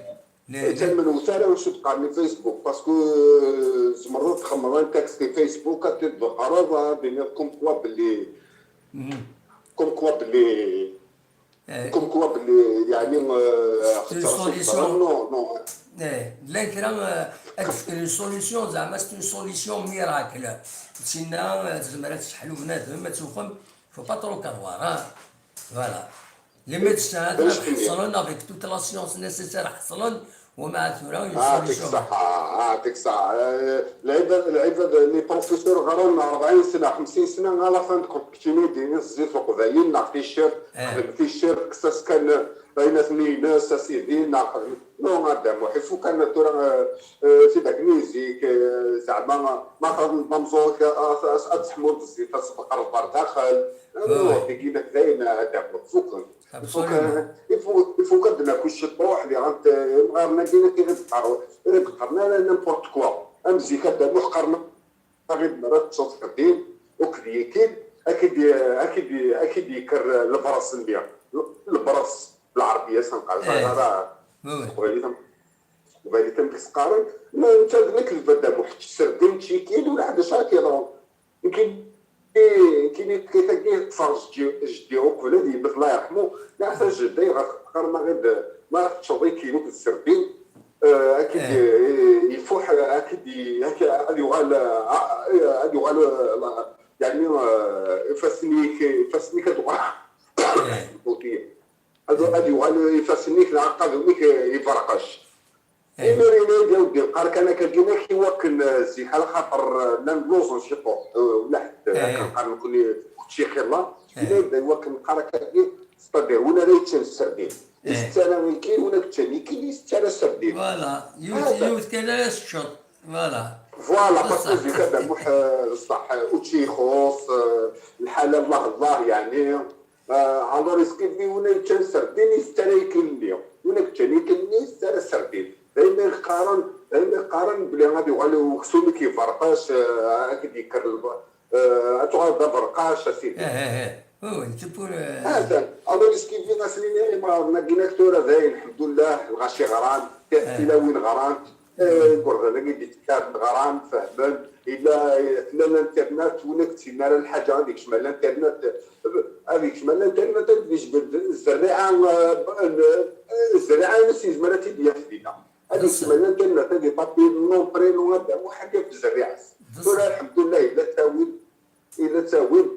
Ur ttamnen ara acu d-qqaren i Facebook, parce que, euh, tzemreḍ ad txemmeḍ un texte i Facebook, ad t-id-tqereḍ, ad d-tiniḍ comme quoi belli, comme quoi belli, comme quoi belli, yeɛni, euh, c'est une solution. Non, non. Eh, llan kra, euh, ad d-fken une solution, zeɛma c'est une solution miracle. Tinna, euh, tezmer ad tesseḥlu bnadem, ad tuxem, faut pas trop croire, hein. Voilà. Les médecins, ḥeṣlen avec toute la science nécessaire, ḥeṣlen, ومع ثورة يعطيك الصحة، يعطيك الصحة. آه، العباد، العباد، les professeurs غران أربعين سنة، خمسين سنة، à la fin de continuer ديني الزيت وقبايل، ناغ تيشيرت، خدم تيشيرت، كساس كان باينة ثنينة، ساسيدي، ناغ خدم. نو، هذا محي، فو كان تورا، آه، آه، سيدك ميزيك، آه، زعما، ما خدم بامزوك، آه، آه، آه، تحمل الزيت، تصدق البار داخل. نو، تيجي لك دايما هذا فوكن. Absolument. Il faut, il faut que de la couche de poids, les rentes, غير ما دينا كي غير بقارو، غير بقارنا لا n'importe quoi. أم زيكا دا محقرنا، غير مرات تصوت قديم، وكذي يكيد، أكيد، أكيد، أكيد يكر البراس اللي، البراس بالعربية سنقال، إيه. راه oui, oui. قبيلي تم، قبيلي تم كيسقارن، ما أنت لك البدا محتش سردين تشيكين ولا حد شاكي donc. كاين، كاين كيتاكي تفرج جدي، جدي وقبل هذه يموت الله يرحمه، لا حتى جدي غير ما غير ما تشوضي كيلو بالسردين. آه، اكيد يفوح، اكيد، هكا غادي يغال، آه، غادي يغال، آه، يعني، آه، فاسنيك، فاسنيك ادوار. اوكي. هذا غادي يغال يفاسنيك العقاد وميك يفرقش. إيه. إيميرينا يا ودي، قال كان كدينا كي وكن، آه، زيك على خاطر، آه، لا نلوزو شي طوح، آه، ولا حد، آه، إيه. كان قال لكم شي خير الله. إيه. إلا يبدا يوكن قال كدير، ستادير، ولا لا يتشال السردين. إيه. يستانا ويكين، ولا كتشال يكين، يستانا السردين. Voilà. يوت، هذا. يوت كان لا يسشط. Voilà. Voilà، باسكو زيك هذا مح-، آه، بصح، آه، وتشي يخوص، آه، الحالة الله الله، يعني. آه، الوغ اسكيفي ولا يتشان سردين يسترى يكلني، ولا كتشان يكلني يسترى سردين. دايما يقارن، دايما يقارن بلي غادي يغالي وكسومي كيفرقاش، آه، هاك يديكر الب-، آه، اتوغا دا فرقاش، اسيدي. إيه، إيه، إيه. وي، وي، سي بور، آه، هذا. الوغ اسكيفي غاسليني ما ناقينا كتورة زين، الحمد لله، الغاشي غران، إيه. تيلاوين غران. آه، يقول لك يدي تكاد غرام فهمن. إلا، إلا الانترنت ولا كتسمى على الحاجة هذيك شمال الانترنت، هذيك شمال الانترنت هذيك جبد الزريعة، آه، الزريعة نسي زمرة تيدي يخدينا. هذيك شمال الانترنت هذه بابي نون برينو هذا واحد في الزريعة. ترى الحمد لله إلا تاويل. إلا تاويل،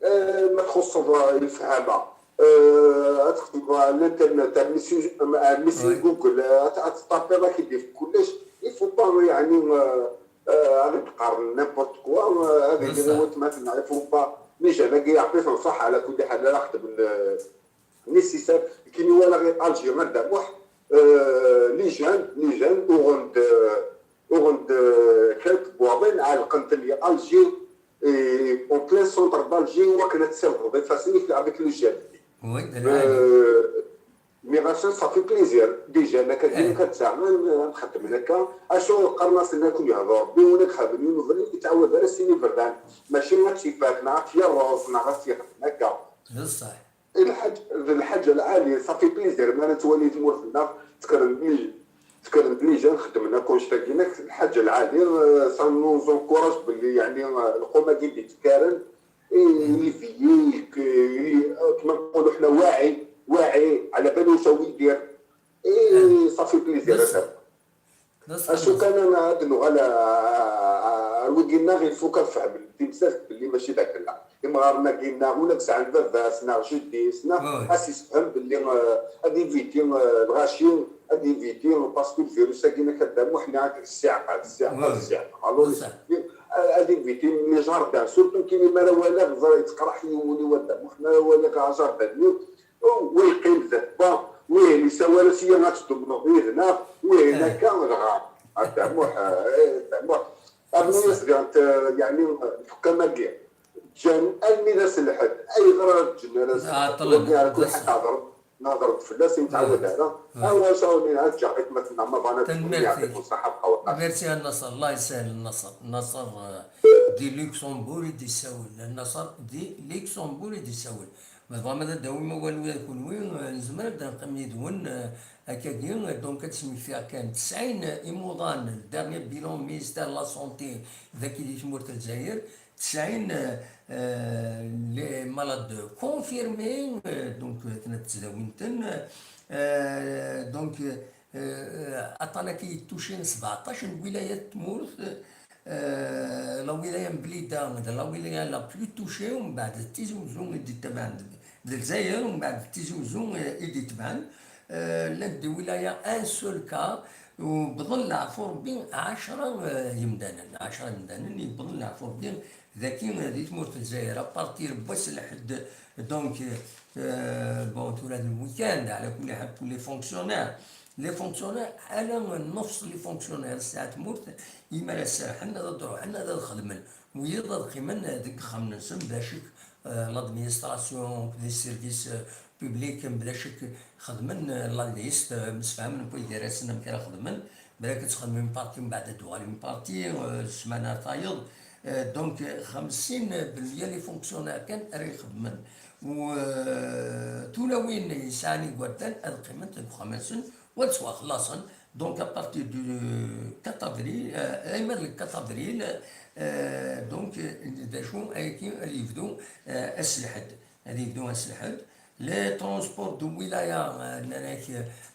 آه، ما تخص الفهامة. آه، تكتب على الانترنت، تاع ميسي، مع ميسي وي. جوجل، آه، تع-، تطابي راك يدير في كلش. يفو با، يعني، آه، آه، غادي تقارن نيمبورت كوا، آه، هذه اللي بصح. هو تما تنعرف با. مي جا باقي يعطيك الصح على كل حال، راه خدم ال-، نيسيسار. كاين ولا غير الجي، غير دابوح. آه، لي جان، لي جان، وغند، آه، وغند، آه، كانت بواضين على القنت اللي الجي، اي، اون بلين سونتر دالجي، وكانت سير الوظيفة سميت افيك لو جي ال بي. وي، آه، مي غاسان صافي بليزير. ديجا انا كدير كتزعم نخدم هكا. اشو قرنا سنا كون يهضر بي ولا خدم ينوفل يتعود على سيني بردان. ماشي ما تشيفات، ما عرفت يا الروز، ما عرفت يا هكا. بصح. الحاج، الحاج العالي، صافي بليزير، ما انا توالي تمور في النار، تكرم بلي، تكرم بلي جا نخدم هنا كونشتا كيناك الحاج العالي، آه، سا نو زونكوراج باللي يعني، آه، القومة كي بيتكارن، إيه، لي فيي، ك-، لي، آه، كما نقولوا حنا واعي، واعي، على بالو شا ويدير. إيه، صافي بليزير، بصح. هذا. اشو كان انا هاد نغلا، آه، ويدينا غير فوق فهم دي بزاف باللي ماشي داك لا. امغارنا كينا ولا بسعى باباس نا جديس نا اسيس فهم باللي، آه، هادي فيتي، آه، الغاشي، هادي فيتي باسكو الفيروس كينا كدام وحنا هاد الساعه، هاد الساعه، هاد الساعه. الو، هادي فيتي لي جاردان، سورتو كيما ما راه ولا غزا يتقرح يولي ودا، وحنا ولا غا جاردان. ويقيم ذات با، ويه لي سوالف هي غتدمر، ويه هنا، ويه هنا كان الغار. هكا موح، إيه، موح. أبني يصدق أنت، يعني، الحكام هكا. جان الميراث الحد، أي غرار جنراس. عطلنا، على كل حد نهضر، نهضر فلاس نتعود على. أنا شاورني عاد جاقيت ما تنام، ما بغينا تكون يعطيكم الصحة بقى وقت. ميرسي النصر، الله يسهل النصر. النصر، آه، دي لوكسمبور يدي يساول. النصر دي لوكسمبور يدي يساول. Mais vraiment, ad d-awim awal ula d kunwi, eh, nezmer ad d-neqqim yid-wen, eh, akkagi, donc ad smektiɣ kan tesɛin imuḍan, le dernier bilan ministère de la santé dagi di tmurt n Lezzayer, tesɛin, eh, eh, les malades confirmés, eh, donc, eh, tnat tesdawin-ten, eh, donc, eh, aṭṭan-agi yettucin sbeɛṭac n lwilayat n tmurt, Euh, la wilaya n Blida, d la wilaya la plus touchée, ومن بعد Tizi Ouzou i d-itebɛen, d Lezzayer, ومن بعد Tizi Ouzou, euh, i d-itebɛen. Euh, llant des wilayas, un seul cas, Wwḍen leɛfu Rebbi ɛecra, eh, yemdanen, ɛecra yemdanen yewwḍen leɛfu Rebbi daki, eh, di tmurt n Lezzayer, à partir n wass n lḥedd, donc, eh, bon, tura d lwikand, ɛla kulli ḥal, pour les fonctionnaires, les fonctionnaires, ala nnefs les fonctionnaires, ssaɛa tmurt, imi ara serḥen, ad d-ruḥen, ad xedmen, wiyaḍ ad qqimen deg yexxamen-nsen, bla ccek, eh, l'administration, les services, eh, publics, bla ccek, xedmen, eh, la liste, eh, msefhamen wway gar-asen amek ara xedmen, balak ad txedmem une partie, mbeɛd ad d-tuɣalem une partie, eh, ssmana ar tayeḍ. Eh, donc, eh, xemsin belmya les fonctionnaires kan ara ixedmen. U, eh, tulawin yesɛan igerdan ad qqiment deg uxxam-nsen, u ad ttwaxlaṣen. Donc, à partir du quatre avril, eh, ayma d le quatre avril, eh, donc, eh, d acu ayagi ad yebdu, eh, ass lḥedd. Ad yebdu ass lḥedd. Les transports de wilaya, eh, nnan-ak,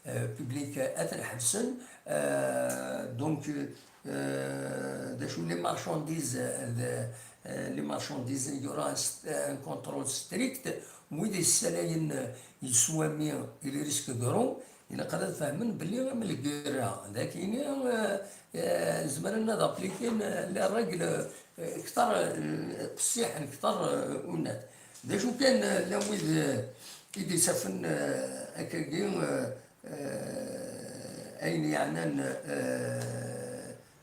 eh, public, eh, ad ten-ḥebsen. Eh, donc, eh, d acu, les marchandises, eh, de, eh, les marchandises, il y aura un st-, un contrôle strict. Wid yessalayen, eh, yeswami, il risque gros. Ilaq ad fehmen belli am lgirra, d akini, eh, eh, zemren ad aplikin, eh, les règles, eh, ktar, eh, qessiḥen, ktar, eh, unat. D acu kan, eh, llan wid, eh, i d-isafen, eh, akkagi, eh, eh, ayen yeɛnan, eh,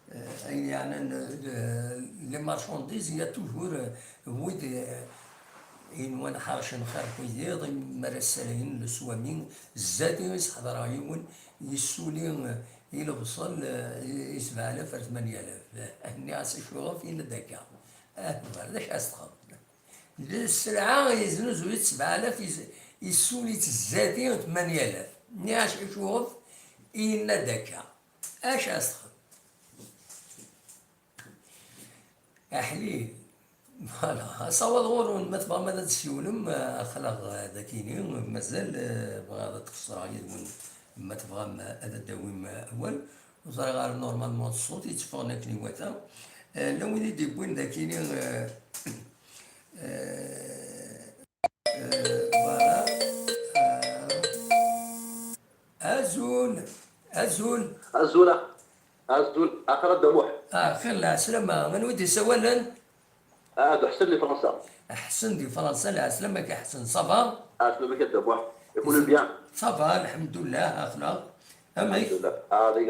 eh, ayen yeɛnan, eh, les marchandises, il y a toujours, eh, wid, eh, yenwan ḥercen xir n wiyiḍ, mi ara ssalayen leswami, zdat-i i s-ḥeḍreɣ yiwen, yessuli, eh, i lebṣel, eh, i, i sebɛa alaf ar tmanya alaf. Nniɣ-as acuɣef, yenna-d akka. Ah, d acu ara s-txedmeḍ? Sselɛa yeznuzu-itt sebɛa alaf, yessuli-tt zdat-i tmanya alaf. Nniɣ-as acuɣef, yenna-d akka. Acu ara s-txedmeḍ? Aḥlil. Voilà. Asawaḍ ɣur-wen, ma tebɣam ad d-tessiwlem, eh, aql-aɣ, eh, dakini, mazal, eh, bɣiɣ ad qeṣṣreɣ yid-wen, ma tebɣam, eh, ad d-tawim, eh, awal. Ur ẓriɣ ara, normalement, ṣṣut yetteffɣen akken iwata. Eh, llan wid i d-yewwin dakini, eh, eh, eh, voilà. Eh, azul, azul. Azul, a-, azul, axir a Dda Muḥ. Ah, xir, lɛeslama. Anwa i d-yessawalen? Ah, d Ḥsen di Fransa. Ḥsen di Fransa, lɛeslama-k a Ḥsen, ça va? Lɛeslama-k a Dda Muḥ. Yakul bien. Ça va, lḥemdullah, axla. Amek? Lḥemdullah. Ah, di,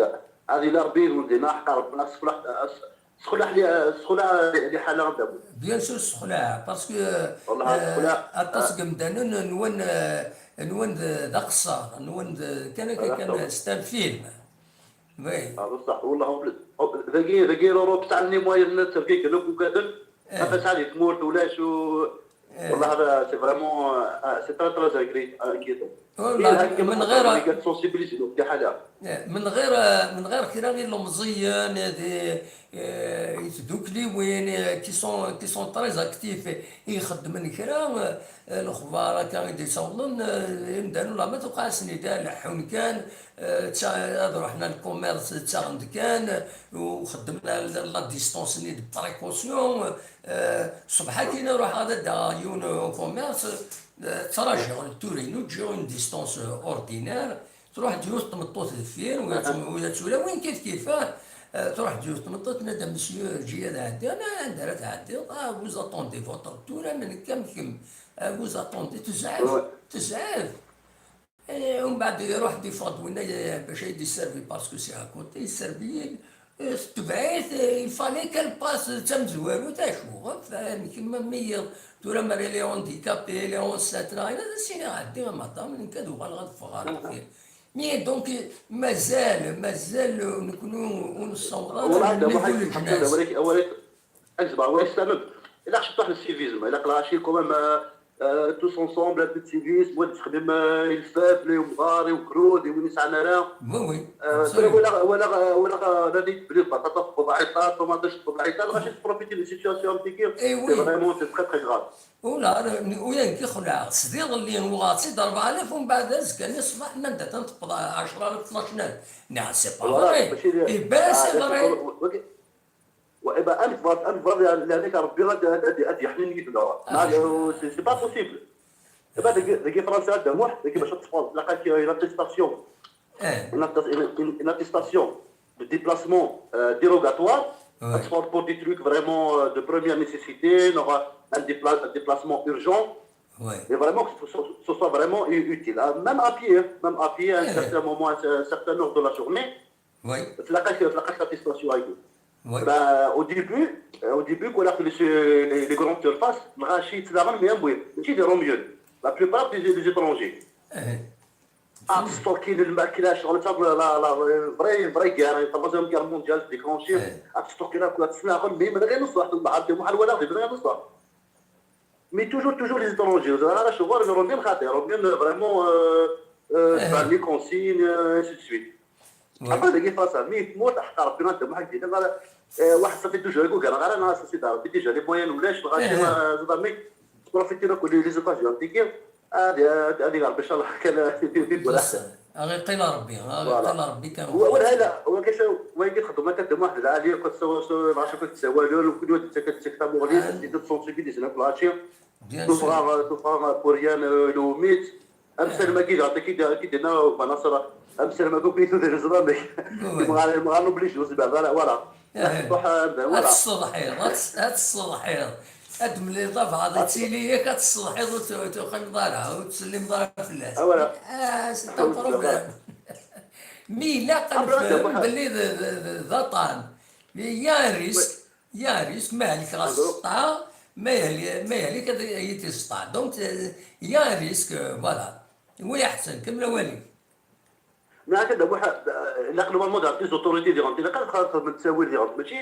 ah, di la Rebbi, di la ḥqa Rebbi, sexlaḥ, ah, sexlaḥ li, sexlaḥ li, liḥala a Dda Muḥ. Bien sûr, sexlaḥ, parce que, والله, euh, sexlaḥ, aṭas, ah, n yemdanen nwan, euh, nwan d, d aqeṣṣer, nwan d, kan akka, kan, c'est un film. Oui. Ah, بصح، والله، dagi, dagi, l'Europe تاع les moyens تاع كي كانوا كوكادن، إيه. ما فاش عليه تموت ولا شو. إيه. والله هذا c'est vraiment, ah, c'est très, très inquiétant. والله، إيه، هكا من غير، sensibiliser في حالة. إيه، من غير، من غير كرا غير لمزيان، هذه، إيه، يتدوكليوين، إيه، qui sont, qui sont très actifs، إيه، يخدمن كرا، إيه، الأخبار هكا غادي يصولن، إيه، يمدانو لا ما توقع سنيدة، لحون كان، آه، تشا-، هاد رحنا للكوميرس تاع عند كان، وخدمنا ال-، la distance ني دو بريكوسيون. آه، الصبح كي نروح هذا دا يون كوميرس، آه، تراجع لتورينو تجي اون ديستونس اوردينير، تروح ديوث تمطوط دفير ولا تو-، ولا تولى وين كيف كيفاه. آه، تروح ديوث تمطوط، نادى مسيو جي هذا عندي، انا عندها راه تعدي، آه، vous attendez votre tour، من كم كم، آه، vous attendez، تزعف، تزعف. إيه، ومن بعد يروح دي فوت وين باش يدي سيرفي باسكو سي اكوتي سيرفي. إيه، تبعيت، إيه، يفالي كان باس تمزوارو تاع شو، فاهم كيما مية. تورا مري لي اونديكابي، لي اون ساتنا، انا سيني عدي مطام من كادو غال غاد فغار. مي دونك مازال، مازال نكونو ونصور والله هذا واحد الحمد لله، ولكن، ولكن أجمع، هو يستمر. إلا خشيت واحد السيفيزم، إلا قلاشي كومام، آه، آه، tous ensemble، هاد السيفيزم، وين تخدم، آه، الفاب، لي مغاري وكرود، وين يسعى نرى. وي، وي. آه، ولا، ولا، ولا، راني بلي بطاطا في الطبيعة، طوماطيش في الطبيعة، غاشي تبروفيتي من سيتياسيون تيكي. إي وي. فريمون، سي تري، تري غراف. ولا، ولا كي خلع، صديق اللي هو سي ضرب ألف، ومن بعد زكاني الصباح، ما ندات نتقضى عشرة ألف، اثناش ألف. نعم، سي با فري. ماشي لي-، إي با، سي آه، فري. وإذا أنت فرض، أنت فرض، يعني، لهذيك ربي غادي، غادي، غادي يحميني في الدار. آه. ما، سي، سي با بوسيبل. دابا ديك، ديك فرنسا هذا موح، ديك باش تصفر، تلقى كي لا بريستاسيون. Une, atta- une- une- une attestation de déplacement euh, dérogatoire, pour des trucs vraiment euh, de première nécessité, on aura un, dépla- un déplacement urgent, Oui. Et vraiment que ce soit, ce soit vraiment u- utile. Hein. Même à pied, hein, même à pied, à un certain moment, à un certain heure de la journée, Oui. تلقاك تلقاك l'attestation هاكي. Oui. Ben, au début, euh, au début, كون les, les, les grandes surfaces, الغاشي يتلاغم mais un bout, ماشي des Romules. La plupart des, des étrangers. إيه. Ah, ستوكين الماكلة شغل تاع la la vraie vraie guerre, la troisième guerre mondiale déclenchée. إيه. Ah, ستوكين كون تسلاغم mais من غير نص واحد النهار دي محل ولا غير من غير نص واحد. Mais toujours, toujours les étrangers. راه شغل راهم خاطر راهم vraiment euh, euh, إيه. تاع les consignes, euh, ainsi de suite. Oui. Après, داكي فاصل mais تموت حق ربي غنت محك دينا واحد صافي toujours يقول لك راه انا سي دار déjà les moyens ولاش الغاشي إيه. ما زعما بروفيتي لك les étrangers تيكي هذه هذه ربي ان شاء الله كان في في ولا بصح. غير قيل ربي، غير Voilà. قيل ربي كان. ولا لا ولا كاين وين كتخدم ما كتخدم واحد العاليه كتسوى ما عرفتش كتسوى له وكل واحد تاكل تشيك تاع مغليس آه. تيدي تصونسيبيليزي هناك العشيه Bien sûr. تفرغ تفرغ كوريان لوميت امسالم كي جاتك كي كي دينا بنصر امسالم كو كي تدير زرامي Oui. ما ما نوبليش وزي بعد لا voilà إيه. تروح هاد voilà الصلحيض، هاد الص- هاد الصلحيض. هاد ملي ضاف هذا تسيلي ياك هاد الصلحيض وت- وتوقع مضارع وتسلي مضارع في الناس. Voilà. آه، c'est un problème. Mais لا قال Après, فهم واحد- باللي ذا- ذا- ذا- ذا طعن. Mais il y a un risque, il y a un risque, ما عليك راه Alors. السطعة، ما يهلي ما يهليك هذا يتسطع. Donc euh, il y a un risque, euh, voilà. ويا حسن كمل والي. Mais هكذا واحد لا نورمالمون دار les autorités ديالهم تينا كان خاص من التساوي ديالهم ماشي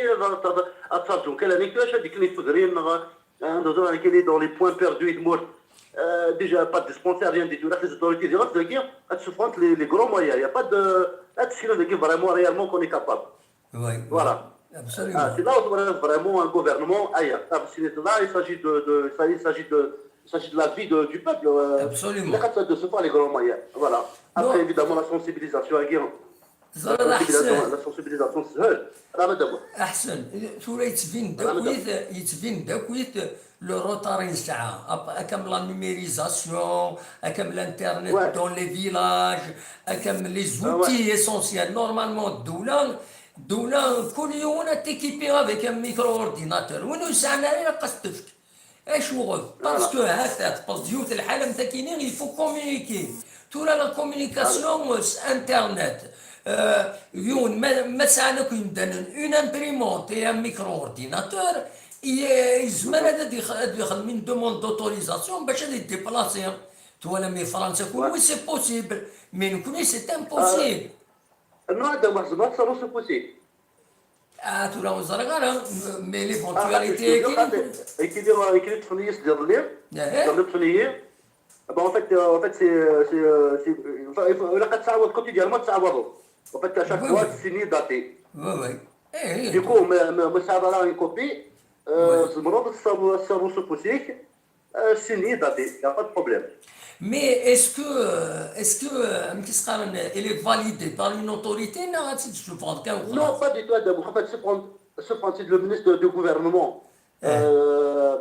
ترجم كان هذيك كاش هذيك اللي فكرين ندوزو كاين dans les points perdus يدمر déjà pas de dispensaire rien du tout لا les autorités ديالهم تلاقي هاد souffrance les les gros moyens y a pas de هاد الشيء اللي vraiment réellement qu'on est capable Oui. Voilà. Absolument. Ah, c'est là où on a vraiment un gouvernement ailleurs. Ah, c'est là, il s'agit de, de, ça, il s'agit de, il s'agit de la vie de, du peuple. Euh, Absolument. Il y a de se faire les grands moyens. Voilà. Après, Non. Évidemment, la sensibilisation, la زرا sensibilisation, أحسن. La sensibilisation, c'est هاد. Là, madame. أحسن. ثورة يتبين داكويت يتبين داكويت le retard نتاعها. أكم la numérisation, أكم l'internet Ouais. Dans les villages, أكم les Ah ouais. outils essentiels. Normalement الدولة الدولة كل يوم تيكيبي avec un micro-ordinateur. وين يسعنا غير قصدك؟ ايش وغد؟ Parce que هكا تبص ديوت العالم تاكيني il faut communiquer. تورا la communication, internet. آه، يون ما ما سعنا كون دانن une imprimante et un micro-ordinateur. يزمر هذا يخ- يخدم une demande d'autorisation باش هذا يديبلاسي. تولى من فرنسا كل oui c'est possible. Mais نكوني c'est impossible. Non, هذا واحد زمان صاروا c'est possible. اه تورا وزرغارة. Mais Ah, l'éventualité c'est كاين. كيدير كيدير تقنيس ديال الليل ديال التقنيين. Bon, en fait, euh, en fait, c'est, c'est, euh, c'est, euh, enfin, il faut, ولا كتعاود كنت ديال ما تعاودوا. En fait, à chaque Oui, fois, oui. c'est ni daté. Oui, oui. ايه Du coup, ما ما ما صعب على une copie. Oui. زمروا بالصابو الصابو سوبوسيك. C'est ni daté, y a pas de problème. Mais est-ce que euh, est-ce que euh, كيسقارن il est validé par une autorité؟ لا غادي تشوف كان Non, pas du tout, Adam. En fait, c'est prendre, c'est prendre, c'est le ministre du gouvernement. Eh. Euh,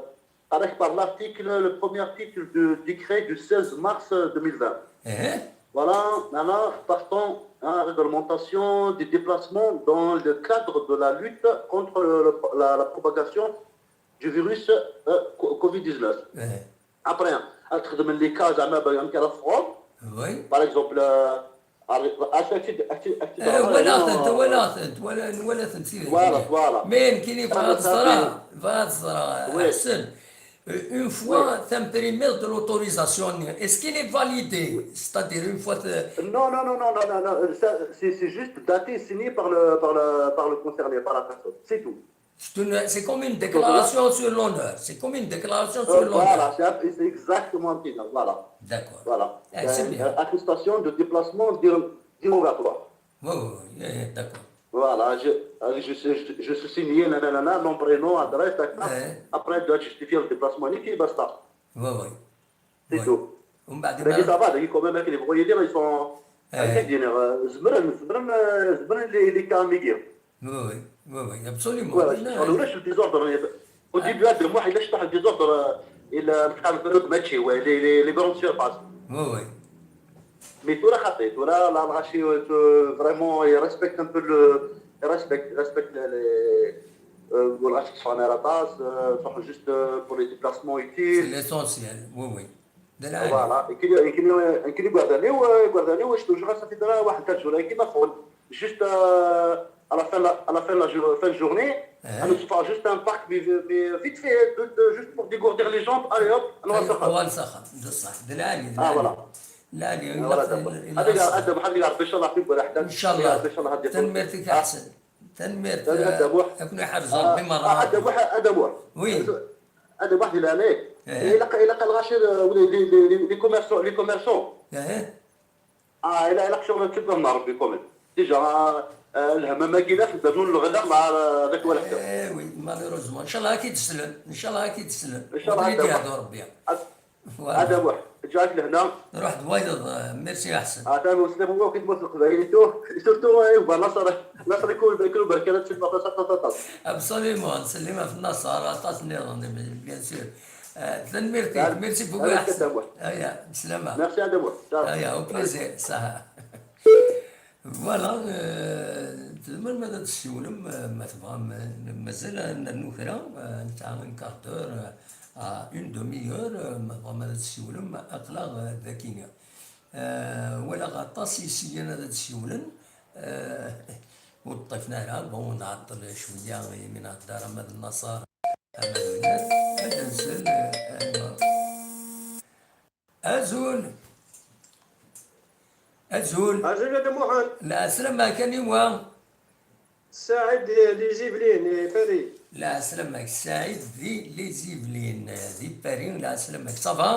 avec par l'article, le premier article du décret du seize mars deux mille vingt. ايه Voilà, maintenant, partant en réglementation des déplacements dans le cadre de la lutte contre le- la, la propagation du virus euh, co- covid dix-neuf. ايه Après, تخدم les cas زعما باغي كان فروم oui. Par exemple, euh, عرفت- عرفت- عرفت- عرفت- ايه ولا عرفت- انت ولا انت ولا ولا انت سيدي. Voilà, voilà. Mais كاين أنا تهضر صافي. تهضر Oui. احسن. Une fois تمبريمي de l'autorisation, est-ce qu'il est validé? C'est-à-dire une fois ت- Non, non, non, non, non, non, non, ça, c'est c'est juste daté, signé par le, par le, par le concerné, par la personne. C'est tout. C'est une- c'est comme une déclaration sur l'honneur. C'est comme une déclaration sur Euh, l'honneur. Voilà, c'est c'est exactement un petit, voilà. D'accord. Voilà. Eh, c'est Euh, bien. euh, Attestation de déplacement dé- dérogatoire. Oui, oui, oui, eh, d'accord. Voilà, je, euh, je, suis- je, je suis signé, nanana, nom, prénom, adresse, tac, tac. Ouais. Après, je dois justifier le déplacement. Niki, basta. Oui, oui. C'est Oui. Tout. ومن بعد Mais ما- ça va, les communs, les voyageurs, ils sont. Ouais. Ils sont زمرن زمرن زمرن les les cas médias. Oui, oui, oui, oui, absolument. Voilà, Oui, on oui. lâche le désordre. Au début, هذا واحد علاش طاح le désordre. Il a le match, ouais, les les les grandes surfaces. Oui, oui. Mais tura xaṭi, tura la, الغاشي, euh, vraiment, il respecte un peu le, il respecte, il respecte les, les, euh, الغاشي تصفى غير aṭas, euh, تروح juste, euh, pour les déplacements utiles. C'est l'essentiel, oui, oui. Voilà. يمكن يمكن يمكن يقعد عليه ويقعد عليه واش توجور صافي دار واحد ثلاث شهور كيما فول. Juste, euh, à la fin, à la fin de la jour- fin de journée, on se fera juste un parc, mais, mais vite fait, de- de- juste pour dégourdir les jambes. Allez hop, on va s'en. هو الصخر، بصح. لا، لا، لا. لا، لا، هذا هذا واحد يعرف ان شاء الله في ولا حتى ان شاء الله. ان شاء الله هذه تنميرتك احسن. تنميرت. هذا واحد. اكون يحرز ربي مره. هذا واحد، هذا واحد. وي. هذا واحد اللي عليك. الا ق- الا قال غاشي، آه، ولا les commerçants, les commerçants. اه، الا الا شغل تبدا مع ربي كومنت. ديجا، آه، الهمه ما كايناش، نبدا نون الغلا مع هذاك ولا حتى. ايه وي، مالوروزمون. ان شاء الله اكيد تسلم، ان شاء الله اكيد تسلم. ان شاء الله. هذا هو ربي. هذا واحد جاك لهنا. روح دوايض، آه، ميرسي احسن. اه، تمام، وسلم هو كي تموت القبايل تو، سورتو، ايوا، نصر، نصر يكون يكون بركه لا تسمع. ابسوليومون، نسلمها في النصر، عطاتني، بيان سور. آه، تنميرتي، ميرسي بوكو احسن. ايا، بسلامه. ميرسي ادم. ايا، او بليزير، صح. Voilà, euh, تزمر ماذا تسولم، آه، ما تبغى، ما- مازال نرنو كرا، آه، نتاع un quart d'heure, آه، une demi-heure, آه، ما تبغى ماذا تسولم، أقلا، آه، ذاكينيا. آه، ولا غطاس يسيا هذا تسولن، آه، وطفنا لها، bon، نعطل شوية، من الدار، أما النصارى، أما الولاد، هذا نسال، آه، أيوة. Azul. Azul. Azul a Dda Muḥend. Lɛeslama kan i wa. Saɛid di, di Ziblin, di Paris. Lɛeslama-k, Saɛid di Les Yvelines, di Paris, lɛeslama-k. Ça va?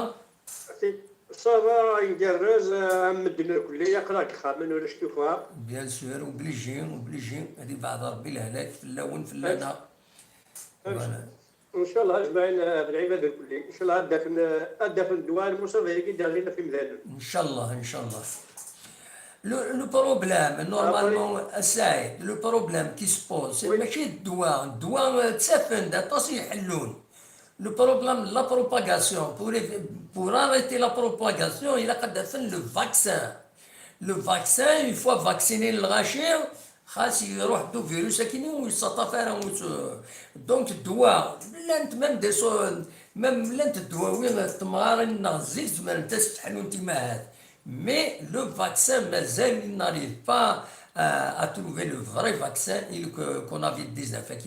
Ça va, igerrez, am medden irkelli, aql-aɣ deg ixxamen, ulac tuffɣa. Bien sûr, obligé, obligé. Ad ibeɛɛed Rebbi lehlak fell-awen, fell-aneɣ. Voilà. ان شاء الله اجمعين، آه، بالعباد الكل. ان شاء الله هدف، هدف الدوار المصاب هي كي داغينا في مدان. ان شاء الله، ان شاء الله. Le, le problème, normalement, Saïd, le problème qui se pose, c'est ماشي الدواء، الدواء, آه، تسفن، دا طاسي يحلون. Le problème, la propagation, pour, pour arrêter la propagation, il a qu'à faire le vaccin. Le vaccin, il faut vacciner le rachir, خاص يروح دو فيروس لكن يسطف على موت. Donc الدواء لانت même des so-, même لانت الدواوي تمغارين نغزيز ما نتستحلون تيماهات. Mais le vaccin, مازال, il n'arrive pas à, à trouver le vrai vaccin, il, que, qu'on avait déjà fait,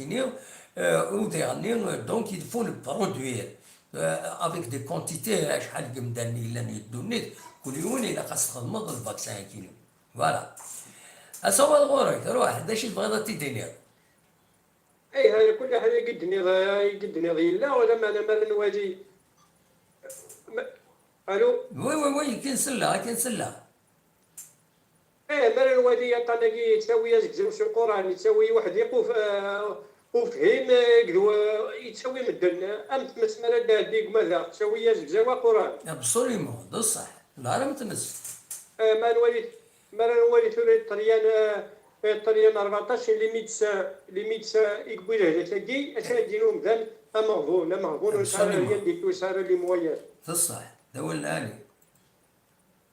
euh, au dernier, euh, donc il faut le produire, euh, avec des quantités, شحال من مدان يلان يدونيت, كل يوم إلا خاص تخدمض الفاكسان كينو. Voilà. Asawal ɣur-k, ruḥ, d acu i tebɣiḍ ad t-id-tiniḍ? ايه، هذا كل حاجه قد نيض، قد نيض يلا ولا ما انا ما نوالي. ما- الو. Oui, oui, oui, كي نسلى, كي نسلى. ايه، ما نوالي يا طنقي يتساوي يا زكزاو سي القران، يتساوي واحد يقوف، آه، وفهم، آه، قدو، آه، يتساوي مدن، آه، ام تمس مالا دا ديك ماذا تساوي يا زكزاو قران. Absolument, بصح. لا، راه ما تمس. آه، ما نوالي، ما نوالي ثوري الطريان، آه، الطريان أربعطاش، لي ميدسان، لي ميدسان يقبل هذا تاكي، اش غادي لهم ذن، امغبون، امغبون، وسارة Absolument. ريان دي تو، سارة لي مويان. بصح، داول العالي.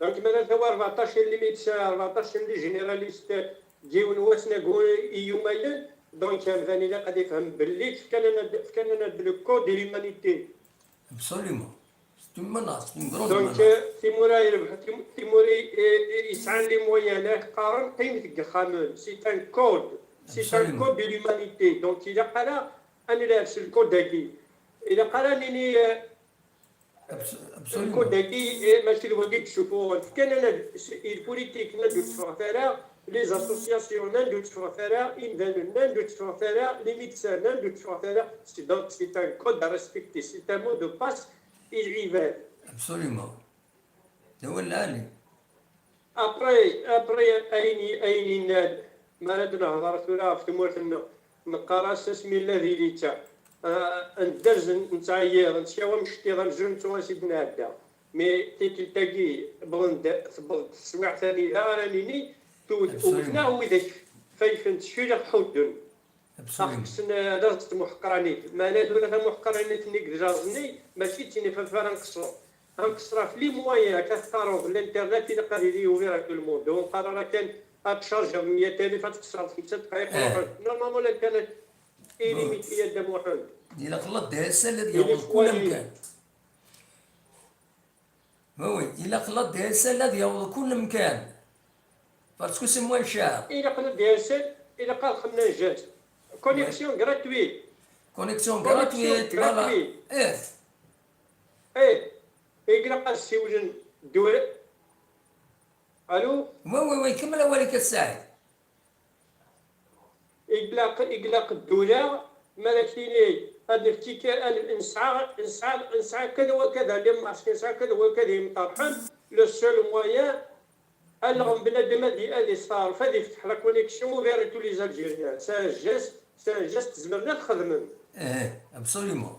Donc, مالا ثوا أربعطاش اللي ميدسان، أربعطاش اللي جينيراليست، جيون واسنا قول يومين. Donc, مثلا إلا قد يفهم باللي كان أنا، كان أنا le code de l'humanité. Absolument. C'est une menace, une grande Donc, menace. تيمورا يربح، تيم-، تيموري، إيه، إيه، يسعى لي مويان، قارن قيمة الخامن. C'est un code. C'est un Absolument. Code de l'humanité. Donc, إلا قال أنا لابس الكود هاكي، إلا قال نيني، آه، Abs-, absolument. الكود هاكي، إيه، ماشي الوقت تشوفوا. كان أنا س-، البوليتيك نادو تفرغ فارا، لي زاسوسياسيون نادو تفرغ فارا، إمدان نادو تفرغ فارا، لي ميدسان نادو تفرغ فارا. C'est donc, c'est un code à respecter, c'est un mot de passe. العباد. Absolument. داول العالي. Après, après, ayen, ayen yenna, mi ara d-nehḍer tura ɣef tmurt-nneɣ, neqqar-as asmi ladi lita. Ah, nders, nettɛeyyiḍ, nettkaw amecṭiḍ amzun nettu-as i d-nɛedda. Mi tikkelt-agi wwḍen-d, tewweḍ-d teswiɛt anida ara nini, tewwet, Absolument. Wwten-aɣ widak fayfen, ttciliɣ ḥudden. Absolument. Aqsen, eh, d aẓ-, tamuḥeqranit. Meɛna tura tamuḥeqranit-nni deg laẓ-nni, mačči d tin ifaf ara nqeṣṣer. ad nqeṣṣer ɣef les moyens, akka teqqareḍ, l'internet ilaq ad yili ouvert à tout le monde. Ur nqqar ara kan ad tchargeḍ meyya alef, ad tqeṣṣreḍ xemsa dqayeq, eh, ruḥen. Normalement, l'internet est limité, a Dda Muḥend. Ilaq la D S L ad yaweḍ kul amkan. Oui, oui, ilaq la D S L ad yaweḍ kul amkan. Parce que c'est moins cher. Ilaq la D S L, ilaq ad xedmen un geste. Connexion gratuite. Connexion gratuite, voilà. Eh. Eh, ilaq ad siwlen ddula. Allô? Oui, oui, oui, kemmel awal-ik a Saɛid. Ilaq, ilaq ddula, ma ara k-tini, ad nefk kan, ad nesɛa, nesɛa, nesɛa kada wa kada les masques, nesɛa kada wa kada imṭerḥen, le seul moyen, ad nɣen bnadem ad i-, ad isteɛref, ad ifteḥ la connexion ouvert à tous les Algériens. C'est un geste, c'est un geste, tzemrem ad t-xedmem. Eh, absolument.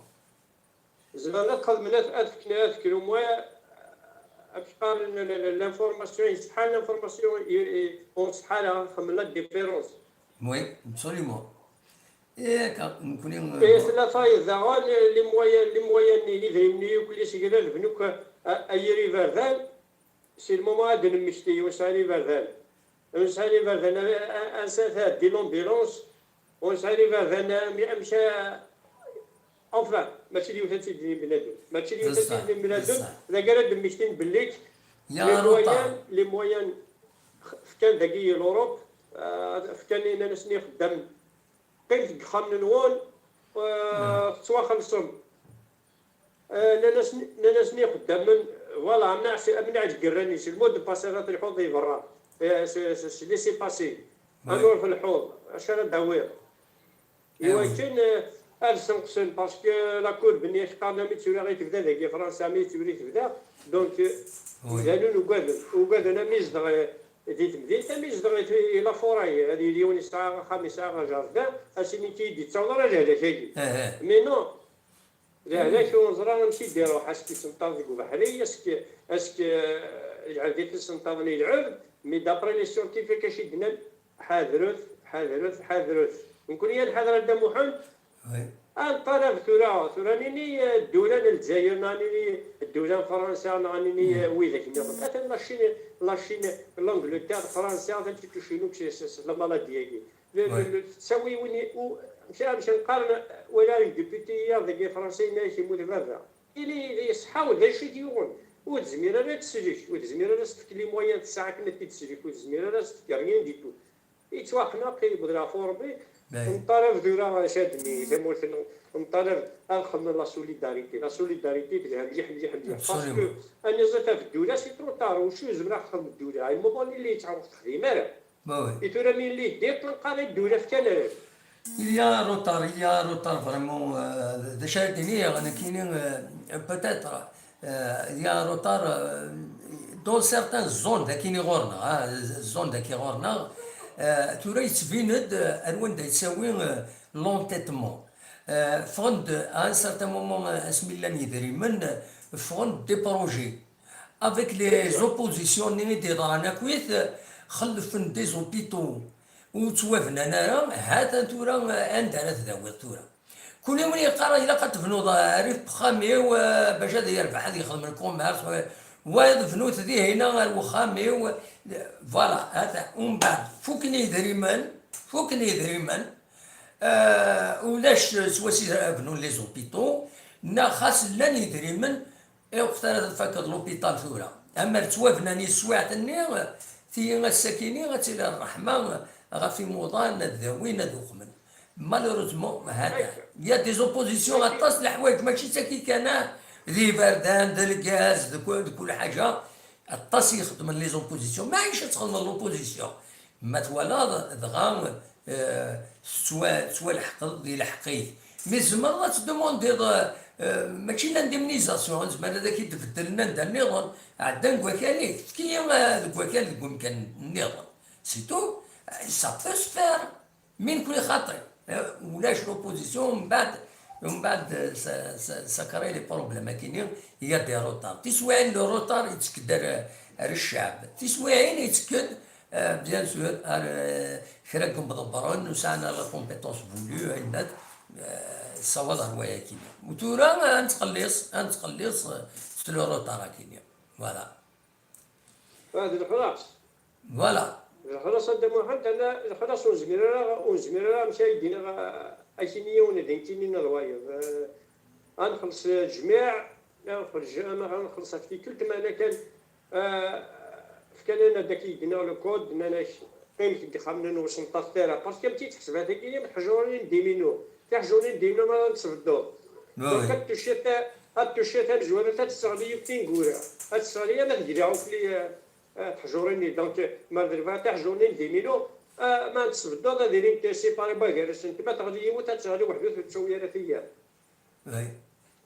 Zemren ad xedmen, ad, ad fken, ad fken au moins, amek qqaren, l-, l-, l'information, isetḥan l'information, i, i, ur nsetḥa ara, xedmen la différence. Oui, absolument. Et quand, nekkni, eh, tella tayeḍ daɣen, les moyens, les moyens-nni, idrimen-nni akk, les segrar, bnu akk, a, a yir iberdan, si le moment ad d-nemmekti, ur nesɛi ara iberdan. Ur nesɛi ara iberdan, a, a, ansa tɛeddi l'ambulance, ur nesɛi ara iberdan, a, mi-, amek a, enfin, mačči d yiwet ad tt-id-yini bnadem. Mačči d yiwet ad tt-id-yini bnadem, dagi ara d-mmektin belli les moyens, les moyens fkan dagi i l'Europe, a, fkan, nnan-asen i ixeddamen, qqimet deg yexxamen-nwen, a, tettwaxellṣem. Eh, nnan-asen, nnan-asen i ixeddamen, voilà, am nneɛs, am nneɛj n yerran-is, le mot de passe ara telḥuḍ di berra. Eh, c'est, c'est, c'est laisser passer. Anur telḥuḍ, acu ara d-tawiḍ? Iwakken, eh, ad ssenqsen, parce que la courbe-nni i k-qqaren, ami d tura i tebda dagi Fransa, ami d tura i tebda, donc, eh, imdanen ugaden, ugaden ami zedɣ, eh, di temdint, ami zedɣ i, i la forêt, ad yili yiwen yesɛa axxam, yesɛa ajardin, ass-nni i d-yettaweḍ ara lehlak-agi. Mais non, lehlak ur neẓra amek i d-iruḥ, est-ce que isenṭaḍ deg ubeḥri, est-ce que, est-ce que, eh, lɛebd i t-isenṭaḍen i lɛebd, mais d'après les scientifiques acu i d-nnan, ḥadret, ḥadret, ḥadret. Nekkni ad nḥader a Dda Muḥend, ad neṭṭalab tura, tura nini, eh, ddula n Lezzayer, neɣ nini ddula n Fransa, neɣ nini, eh, widak nniḍen. Atan la Chine, la Chine, l'Angleterre, Fransa, ad tt-id-tucin akk s, s, s la maladie-agi. Le, le, le, tettawi win i-, u-, amek, amek nqaren, walaɣ député-ya dagi Fransa yenna-ak yemmut baba. Ili yeṣḥa, d acu i t-yuɣen? Ur tezmir ara ad teslek, ur tezmir ara ad s-tefk les moyens tesɛa akken ad t-id-teslek, ur tezmir ara ad s-tefk rien du tout. Yettwaxneq, yewweḍ ɣef Ṛebbi. Nṭalab tura acu ad d-nini tamurt-nneɣ, nṭalab ad xedmen la solidarité. La solidarité telha mliḥ, mliḥ, mliḥ. Parce que ad niẓi ɣef ddula, c'est trop tard. Wacu zemreɣ ad xedmeɣ ddula? À un moment donné, yella yettɛawan ur texdim ara. I tura mi yella yeddi, ṭṭenqar i ddula fkan. Il y a un retard, il y a un retard vraiment, euh, d acu ara d-iniɣ, nekkini, euh, peut-être, euh, il y a un retard, euh, dans certaines zones, dakini ɣur-neɣ, ah, zone daki ɣur-neɣ, euh, tura yettbin-d, euh, ar wanda yettawi, euh, l'entêtement. Euh, ffɣen-d, à un certain moment, euh, asmi llan yidrimen, euh, ffɣen-d des projets. Avec les oppositions-nni i d-yeḍran akkit, xellfen des hôpitaux ur ttwabnan ara, ha-t-an tura anda ara t-tawiḍ tura. Kul yiwen yeqqar ilaq ad tebnuḍ rrif n uxxam-iw, eh, bac ad yerbeḥ ad yexdem lkumerṣ, eh, wayeḍ bnu-t dihin ar wexxam-iw, eh, voilà, ha-t-an. Umbeɛd fuken yidrimen, fuken yidrimen, eh, ulac s wacu ara bnun les hôpitaux, neɣ xas llan yidrimen, Iɣef ara tfakeḍ l'hôpital tura? Amer ttwabnan i teswiɛt-nni, tigi ass-akini ad tili ṛṛeḥma ɣef imuḍan ad dawin, ad uqmen. Malheureusement, hata. Il y a des oppositions, aṭas n leḥwayeǧ, mačči d tagi kan, ah, d iberdan, d lgaz, d ku-, d kul ḥaǧa. Aṭas i ixeddmen les oppositions. Maɛic ad txedmeḍ l'opposition? Ma twalaḍ, dɣa, eh, tettwa-, tettwalḥeqeḍ di lḥeqq-ik. Mi tzemreḍ ad tdemandiḍ, eh, mačči l'indemnisation, nezmer ad ak-id-beddlen anda nniḍen, ɛeddan deg wakal-ik, efk-iyi, eh, deg wakal deg wemkan nniḍen. C'est tout. Eh, ça peut se faire. Mi nekkni xaṭi, eh, ulac l'opposition, mbeɛd, mbeɛd, eh, ça, ça, ça crée les problèmes, akini, il y a des retards. Tiswiɛin, le retard yettekk-d ar, ar ccɛeb. Tiswiɛin yettekk-d, eh, bien sûr, ar, eh, kra n yimḍebbren ur sɛan ara la compétence voulue, ayen-nni, eh, tessawaḍ ar wayakini. U tura, eh, ad nettqelliṣ, ad nettqelliṣ, eh, c'est le retard akini. Voilà. Ah, d lexlaṣ. Voilà. D lexlaṣ a Dda Muḥend, ana lexlaṣ ur nezmir ara, ur nezmir ara amek ay d-iniɣ, ah, akini yiwen d nekkini neɣ wayeḍ. Ah, ad nxelleṣ, ah, jmiɛ, ad nxelleṣ, ad nxelleṣ ɣef tikkelt, meɛna kan, ah, fkan-aneɣ-d akken i d-nniɣ le code, nnan-ak qqim deg yexxamen-nwen ur ssenṭaḍet ara, parce que am tt-id-tḥesbeḍ tagi am teḥjurin n diminu, tiḥjurin n diminu ma ara tt-tbeddeḍ. Donc ad tucciḍ ta-, ad tucciḍ tamezwarut ad tesseɣli yiwet tineggura, ad tesseɣli ama tgella ukli, eh, eh, teḥjurin-nni. Donc ma d lbara tiḥjurin n diminu, eh, ma ara tt-tbeddeḍ ad ilint séparées gar-asent, ma teɣli yiwet ad teɣli weḥd-s ur tettawi ara tigert. Oui,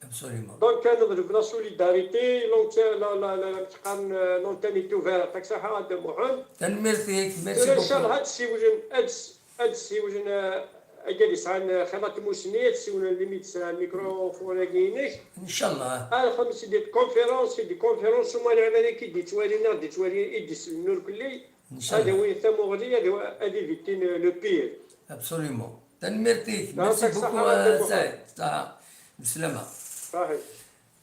absolument. Donc, ad neḍleb la solidarité, donc, la, la, la, la, l'antenne est ouverte, ak ṣaḥa a Dda Muḥend. Tanemmirt-ik, merci beaucoup. Inchallah, ad d-ssiwlen, ad d-, ad d-ssiwlen, eh, akken yesɛan, eh, xir n tmussni, ad d-ssiwlen les médecins, le microphone-agi-inek. Inchallah. Ad nxemmem des conférences, des conférences, uma lɛibad-agi i d-yettwalin, ad d-yettwalin, i d-isellen ur kelli. Inchallah. Ad awin tamuɣli, ad, ad éviter le pire. Absolument. Tanemmirt-ik. Merci beaucoup, a Saɛid. Ṣaḥa. Bslama.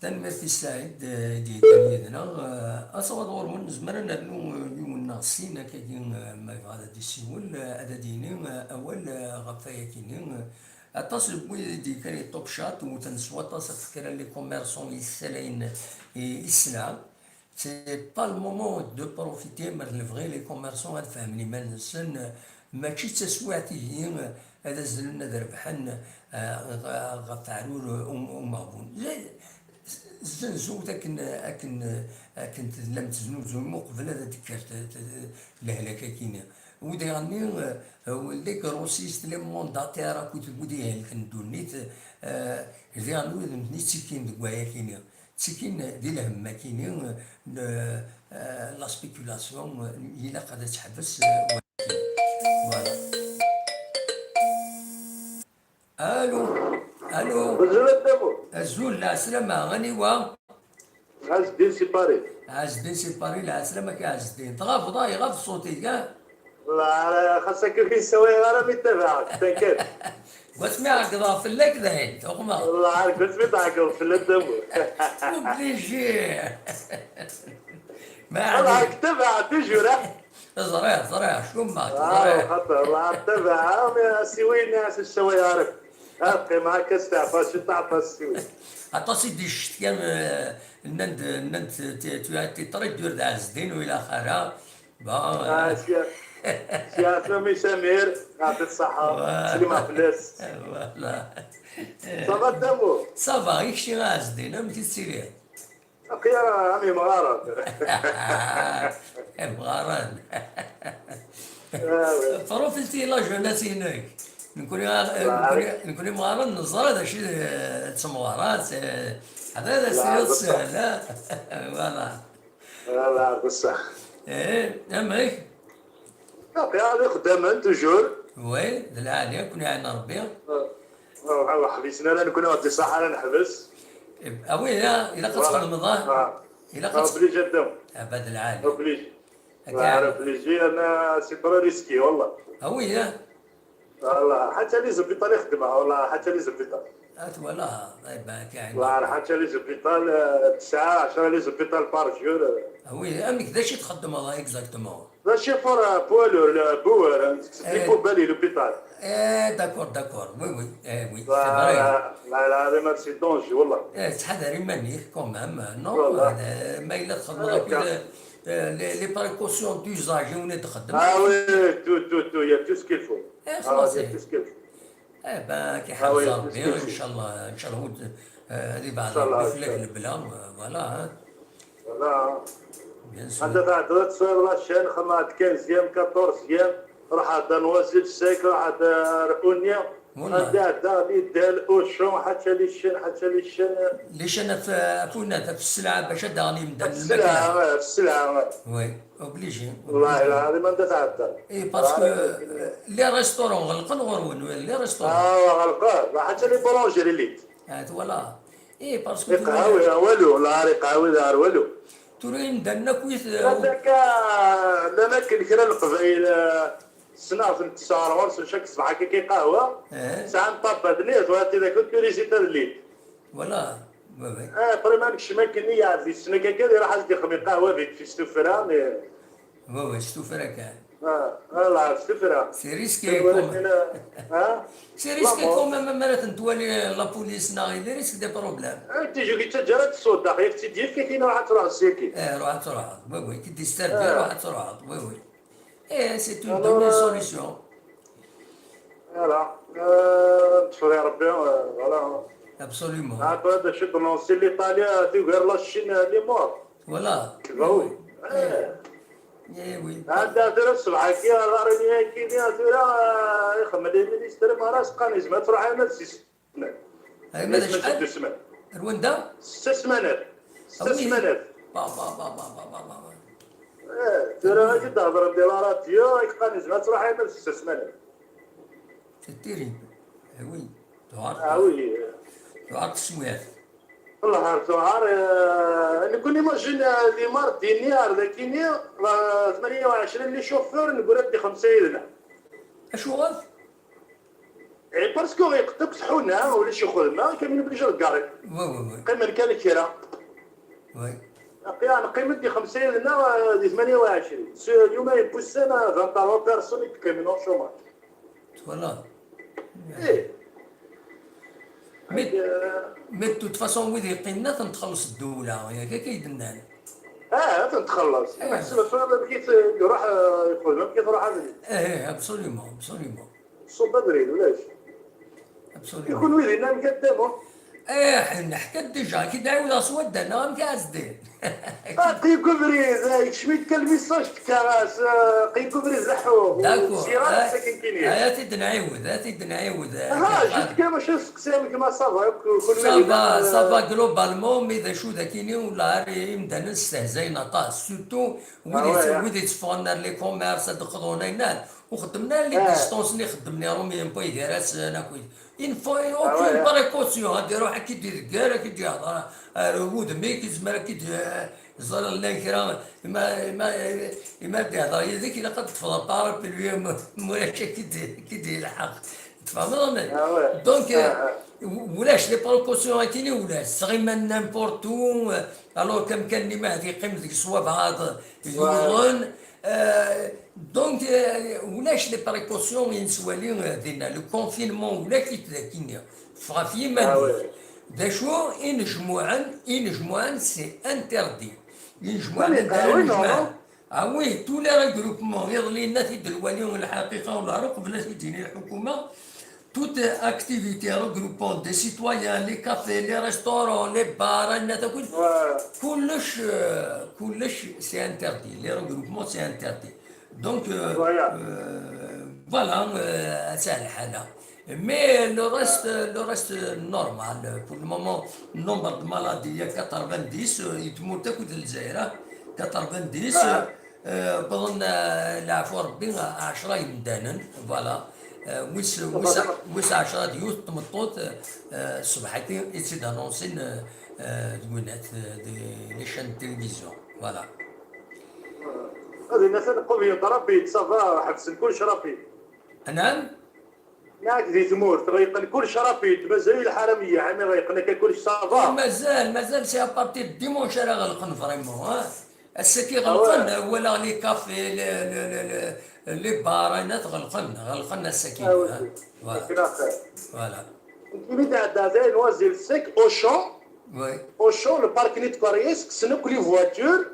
Tanemmirt i Saɛid, eh, i d-yeddan yid-neɣ. Eh, asawaḍ ɣur-wen, nezmer ad nernu, eh, yiwen neɣ sin akkagi, eh, ma yebɣa ad d-isiwel, eh, ad d-yini, eh, awal, eh, ɣef wayakini. Eh, aṭas n wid i d-yekkan i top chat, wten s waṭas ɣef kra n les commerçants yessalayen i, i sselɛa. C'est pas le moment de profiter, mer lebɣi les commerçants ad fehmen iman-nsen, mačči d taswiɛt ihi ad azlen ad rebḥen, eh, ɣ-, ɣef uɛrur um-, umeɣbun. Zenzut akken, akken, akken tellam teznuzum uqbel ad d-tekker t-, t-, lehlak-akini. U diɣenni, eh, les grossistes, les mandataires akked wid ihelken ddunit, eh, diɣen wid nutni ttikkin deg wayakini. Ttikin di lhem akini, eh, la spéculation, eh, ilaq ad teḥbes, eh, voilà. Allô, allô. Bonjour, Adamo. Azul, lɛeslama, aniwa? Ɛezdin si Paris. Ɛezdin si Paris, lɛeslama-k a Ɛezdin. Tɣabeḍ, ah, iɣab ṣṣut-ik, ah? Wallah, xas akka ur k-ssawayeɣ ara mi ttabaɛeɣ, tankert. Wasmi ɛeggḍeɣ fell-ak dayen, tuɣmeḍ. Wallah, deg wasmi tɛeggḍeḍ fell-i, Adamo. Obligé. Ma Wallah, ɛni- ttabaɛeɣ toujours, ah. Ẓriɣ, ẓriɣ, cummeɣ, ah, ẓriɣ. Xaṭer, wallah, ttabaɛeɣ, mais asiwin, ah, s-, ssawayeɣ ara. Ah, qqimeɣ akka, steɛfa, si teɛfa, asiwin. Aṭas i d-icetkan, eh, nnan-d, nnan-d, tu, tu as été très dur d Ɛezdin, u ilaq ara. Bon, ah, euh, sya, sya Sami Samir, yeɛṭi ṣṣeḥḥa, voilà. Slimeɣ fell-as. Voilà. Ça va, Adamo? Ça va, i kečči a Ɛezdin, amek i tettiliḍ? Aql-i am imɣaren. Imɣaren. Ah, oui. Profiti la jeunesse-inek. Nekkni, ah, nekkni, nekkni imɣaren neẓra d acu d, eh, d temɣarat, eh, ḥader d acu d sehla. Voilà. Ala, beṣṣeḥ. Eh, amek? Aql-aɣ d ixeddamen, toujours. Oui, d lɛali, ad ken-iɛin Rebbi. Ah, ah, ḥbisen ara nekkni, ur ɣ-d-iṣaḥ ara neḥbes. Ah oui, ya, ilaq ad txedmeḍ, ah? Ah. Ilaq ad obligé, Adamo. Ah, bah, d lɛali. Obligé. Obligé, ana c'est très risqué, wallah. Ah oui, ya. Wallah, ḥaca les hôpitaux i xeddmeɣ, wallah, ḥaca les hôpitaux. Ah, twalaḍ, eh ben, kaɛni. Wallah, ḥaca les hôpitaux, eh, tesɛa, ɛecra les hôpitaux par jour, eh. Ah oui, amek, d acu i txeddmeḍ exactement? D chauffeur, eh, poids lourd, le boueur, eh, les poubelles et l'hôpital. Eh, d'accord, d'accord, oui, oui, eh, oui, c'est vrai. Wallah, la, la, la, c'est dangereux, wallah. Eh, ttḥadar iman-ik, quand même, non? Wallah. Eh, ma yella txeddmeḍ akked, eh, les, les précautions d'usage, i win i d-txeddem. Ah oui, tout, tout, tout, il y a tout ce qu'il faut. Eh, xlaṣ, eh. Ah, il y a tout ce qu'il faut. Eh ben, ad k-iḥrez Rebbi, inchallah, inchallah, ad ibeɛɛed Rebbi fell-ak lebla, euh, voilà, hein. Voilà. Bien sûr. Anda tɛeddaḍ ad tesɛiḍ la chaîne, xedmeɣ-d quinzième, quatorzième, ruḥeɣ-d à Noisy-le-Sec, ruḥeɣ-d ar Oignies, anda ɛeddaɣ Lidl, Auchan, ḥaca les chaînes, ḥaca les chaînes. Les chaînes ɣef, ɣef winat, ɣef sselɛa, bac ad d-aɣen yimdanen lmakla. Ɣef sselɛa, ɣef sselɛa. Oui. Obligé. Wallahi lɛaḍim anda tɛeddaḍ. Eh, parce que, euh, les restaurants ɣelqen ɣur-wen, les restaurants. Ah, ɣelqen. Ḥaca les boulangeries llant. Ah, voilà. Eh, parce que iqehwi, ah, walu, la iqehwi d ar walu. Tura imdanen akk i t-, llan akka, llan akken kra n Leqbayel, eh, ssneɣ-ten ttesɛa ɣur-sen cak ṣṣbeḥ akka iqehwa. Eh. Sɛan ṭabbat-nni, twala tidak akk turizit ad llant. Voilà. Ah, après ma nekcem akken i yeɛdi ssna kan kan, iruḥ ad s-d-ixdem lqahwa vite fait s tuffra, mais Oui, oui, s tuffra kan. Ah, ah, la, s tuffra. C'est risqué quand même. Hein? C'est risqué quand même, ma ara ten-twali la police neɣ il risque des problèmes. Ah, tu joues que tu as déjà tout ça, t'as rien que tu dis que tu n'auras pas trop séqué. Eh, ruḥ ad truḥeḍ. Oui, oui, qui disturbe, ruḥ ad truḥeḍ. Oui, oui. Eh, c'est une bonne solution. Voilà. Euh, tu ferais bien, euh, voilà. Absolument. Ah, toi, de chute, non, c'est l'Italie, tu gères la Chine, elle est morte. Voilà. Bah oui. Eh oui. عندها ثلاث سبعة كي راني كينيا ثلاثة يخمم لي مينيستر ما راس قاني زعما تروح انا لسيس هاي ماذا شحال؟ رواندا؟ ست سمانات. ست سمانات. با با با با با با با. اه ترى كي تهضر ديال لا راديو يقاني زعما تروح انا لست سمانات. C'est terrible. Eh oui. تعرف اه وي. تعرف السميات. والله عرفتو عار آه، انا كون ايماجين آه، دي مار ديني عار ذاكيني راه ثمانية وعشرين لي شوفور نقول لك خمسة يدنا. اشو غاف؟ اي باسكو غيقطك صحونا ولا شي خدمه كامل بلي جا الكاري. Oui, oui, oui. قيم كان كيرا. Oui. اقيا نقيم دي خمسة يدنا آه، دي ثمانية وعشرين سو اليوم يبوس انا vingt trois personnes يتقيموا شوماج. Voilà. ايه Mais, mais de toute façon, ويدي يقيمنا تنتخلص الدولة، ياك كيدنان. اه تنتخلص إيه. نحسب الفرق كيف يروح آه، يقول لهم كيف يروح هذا ايه، absolument, absolument. الصوت بدري ولاش Absolument. يكون ويدي نام قدامه. ايه، حنا حكا ديجا كي دعيو لا سواد انا ما كاز دير. اعطيكم بريد هاي شميت كان ميساج تكاراس قيكم بريد زحو D'accord. سيرا ساكن كينيا. هيا تيد نعيود، هيا تيد نعيود. ها جيت كان باش نسقسي كما صافا كل Ça va, ça va globalement, mais d acu d akini ولا راه يمدان نستهزاين aṭas, surtout ويدي آه، ouais. ويدي يتفغنا les commerces هاد الخضونا ينال وخدمنا les distances اللي خدمنا راهم ينبوي غير اسنا كويس. Il faut aucune ouais. précaution, هادي روح كي دير كاع كي دير هضره. آه، ودمي كي زعما كي دير زال الله كرا ما ما ما دي هضره هذيك الا قد تفضل بارل بلوي مولاك كي دير كي دير الحق. تفهموني؟ آه، ouais. Donc آه، آه. ولاش les précautions هاكيني ولاش صغير ما n'importe où. Alors كم كان اللي ما هذه قيمة ديك الصواب هذا يوضن. Donc ولاش les précautions ينسوالي دينا le confinement ولا كي تذاكيني فغا في يما آه، ouais. داشو إنجموعن إنجموعن c'est interdit. إنجموعن ماني قاوي، إنجموعن. نورمال. Ah oui, tous les regroupements, يظلي الناس يدلوا الحقيقة والعرق بلا يجيني الحكومة. Toute activité regroupant des citoyens, les cafés, les restaurants, les bars, الناس كل Ouais. كلش آه، كلش c'est interdit. Les regroupements c'est interdit. Donc euh, Voilà. euh, voilà, euh, c'est الحالة. Mais le reste, le reste normal. Pour le moment, nombre de malades, il y a quatre-vingt-dix, euh, يتموت أكو الجزائر quatre-vingt-dix. آه. آه، بظن آه، العفو ربي عشرة يمدانن. Voilà. آه، ويس ويس ويس عشرة ديوث تمطوط. آه، الصبح هكا يتسد انونسين دوينات دي لي شان تلفزيون. Voilà. هذه الناس نقول لهم رابيد صافا حبس كلش رابيد. نعم. معك ذي ثمور تغيقن كلش رابيد مازال الحراميه عمي غيقنا كلش صافا. مازال مازال c'est à partir de dimanche راه غلقن فريمون ها. السكي غلقن ولا les cafés les les les les bars هنا غلقن غلقن السكي. آه، ها. ودي. Voilà. كنا خير. Voilà. كيما تعدى زي نوازي السك اوشون Oui. اوشون البارك نيت كوريس سنوك لي فواتور.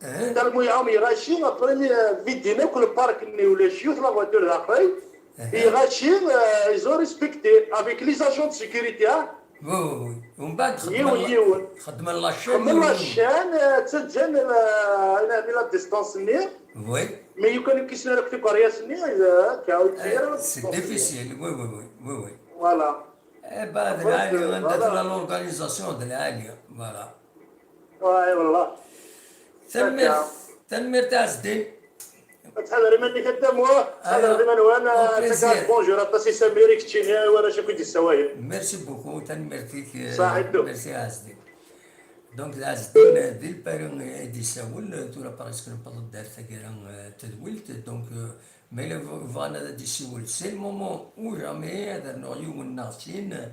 أه. تالمو يعاوم يغاشي ابري فيدينا كل بارك ني ولا شيوت لا فواتور داخل. أه. يغاشي ils ont respecté avec les agents de sécurité ها. Oui, oui, oui. ومن بعد يون خدم يون. خدم لاشين. خمم لاشين آه، تسجل آه، انا بلا ديستانس ني. Oui. مي يمكن كيسنا لك في كوريا سني اذا كاو C'est difficile. Oui, oui, oui, oui, oui. Voilà. Eh ben, de l'Allier, on a de l'organisation de l'Allier. Voilà. Ouais, والله. تنميرت تنميرت عز الدين. تحضري مني كدام واه تحضري من وانا Au plaisir. تكاش بونجور عطاسي سميري كتشيني وانا شكون دي السوايل. Merci beaucoup, تنميرتك. صحيتو. Merci عز الدين. Donc عز الدين دي الباري يدي يساول تورا بارسكو نبض دار تاكيرا تدويلت. Donc ما الا بغانا غادي يسول c'est le moment ou jamais هذا نوع يوم ناغتين.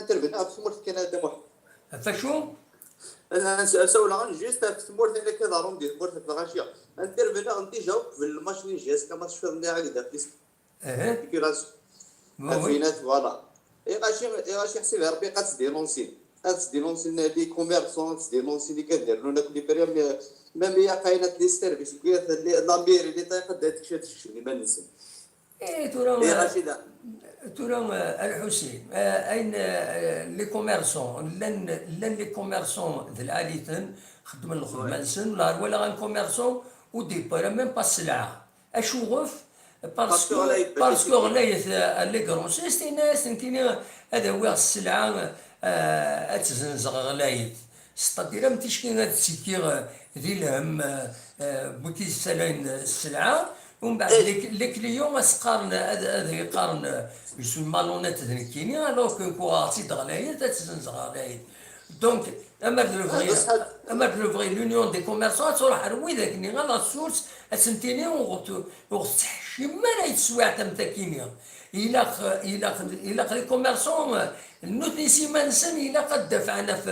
Intervenir ɣef tmurt kan, a Dda Muḥ. Ɣef acu? Sawleɣ juste ɣef tmurt ayen akka iḍerrun di tmurt n Lɣaci. Intervenir déjà uqbel lmatch n J S K, ma tecfiḍ, nniɣ-ak-d ɣef les spéculations. Ɣef winat, voilà. Iɣaci, iɣaci ḥsib Rebbi ad tt-dénoncer. Ad tt-dénoncer les commerçants, ad tt-dénoncer les cadres, akk les prix, même il y a des services, la mairie, l'État, ad tekcem iman-nsen. Eh, tura, tura, eh, a Lḥusin, eh, ayen, eh, les commerçants, llan, llan les commerçants d lɛali-ten, xeddmen lxedma-nsen, la, walaɣ un commerçant ur d-yewwi ara même pas sselɛa. Acuɣef? Parce que, parce que ɣlayet, eh, les grossistes, yenna-yas nekkini ad awiɣ sselɛa, eh, ad tt-zzenzeɣ ɣlayet. C'est-à-dire am ticki ad ttekkiɣ di lhemm, eh, eh, n wid yessalayen sselɛa, umbeɛd les, les clients ad s-qqaren, ad, ad iyi-qqaren, eh, je suis malhonnête d nekkini, alors que nekk uɣeɣ-tt-id ɣlayet, ad tt-zzenzeɣ ɣlayet. Donc, amar d lebɣi, amar d lebɣi l'union des commerçants ad truḥ ar widak-nni, à la source, ad sen-tini ur ɣ-t-, ur ɣ-tettḥeccim ara i teswiɛt am takini. Ilaq, ilaq, ilaq les commerçants, eh, nutni s iman-nsen ilaq ad dafɛen ɣef,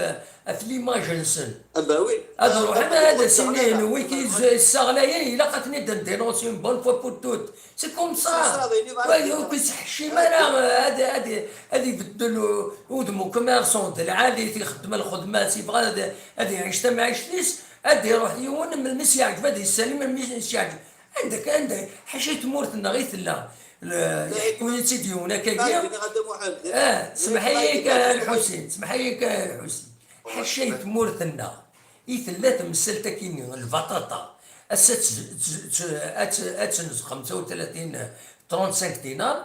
ɣef l'image-nsen. Ah bah oui. Ad ruḥen ad as-inin wi k-yessaɣlayen, ilaq ad ten-id-ndénoncer une bonne fois pour toutes. C'est comme ça. Ur k-yettḥeccim ara ad, ad, ad ibeddel u-, udem ucommerçant d lɛali-t, ixeddem lxedma-s, yebɣa ad, ad iɛic tamɛict-is, ad iruḥ yiwen, melmi s-yeɛǧeb ad yessali, melmi s-yeɛǧeb. Anda, anda, ḥaca i tmurt-nneɣ i tella, iḥekku-yi-tt-id yiwen akkagi. Ah, semmeḥ-iyi kan a Lḥusin, semmeḥ-iyi kan a Lḥusin. Ḥaca i tmurt-nneɣ i tella temsalt-agi-nni, lbaṭaṭa. Ass-a ad tt-, tt-, tt-, ad tt-, ad tt-nez xemsa u tlatin, trente-cinq dinars,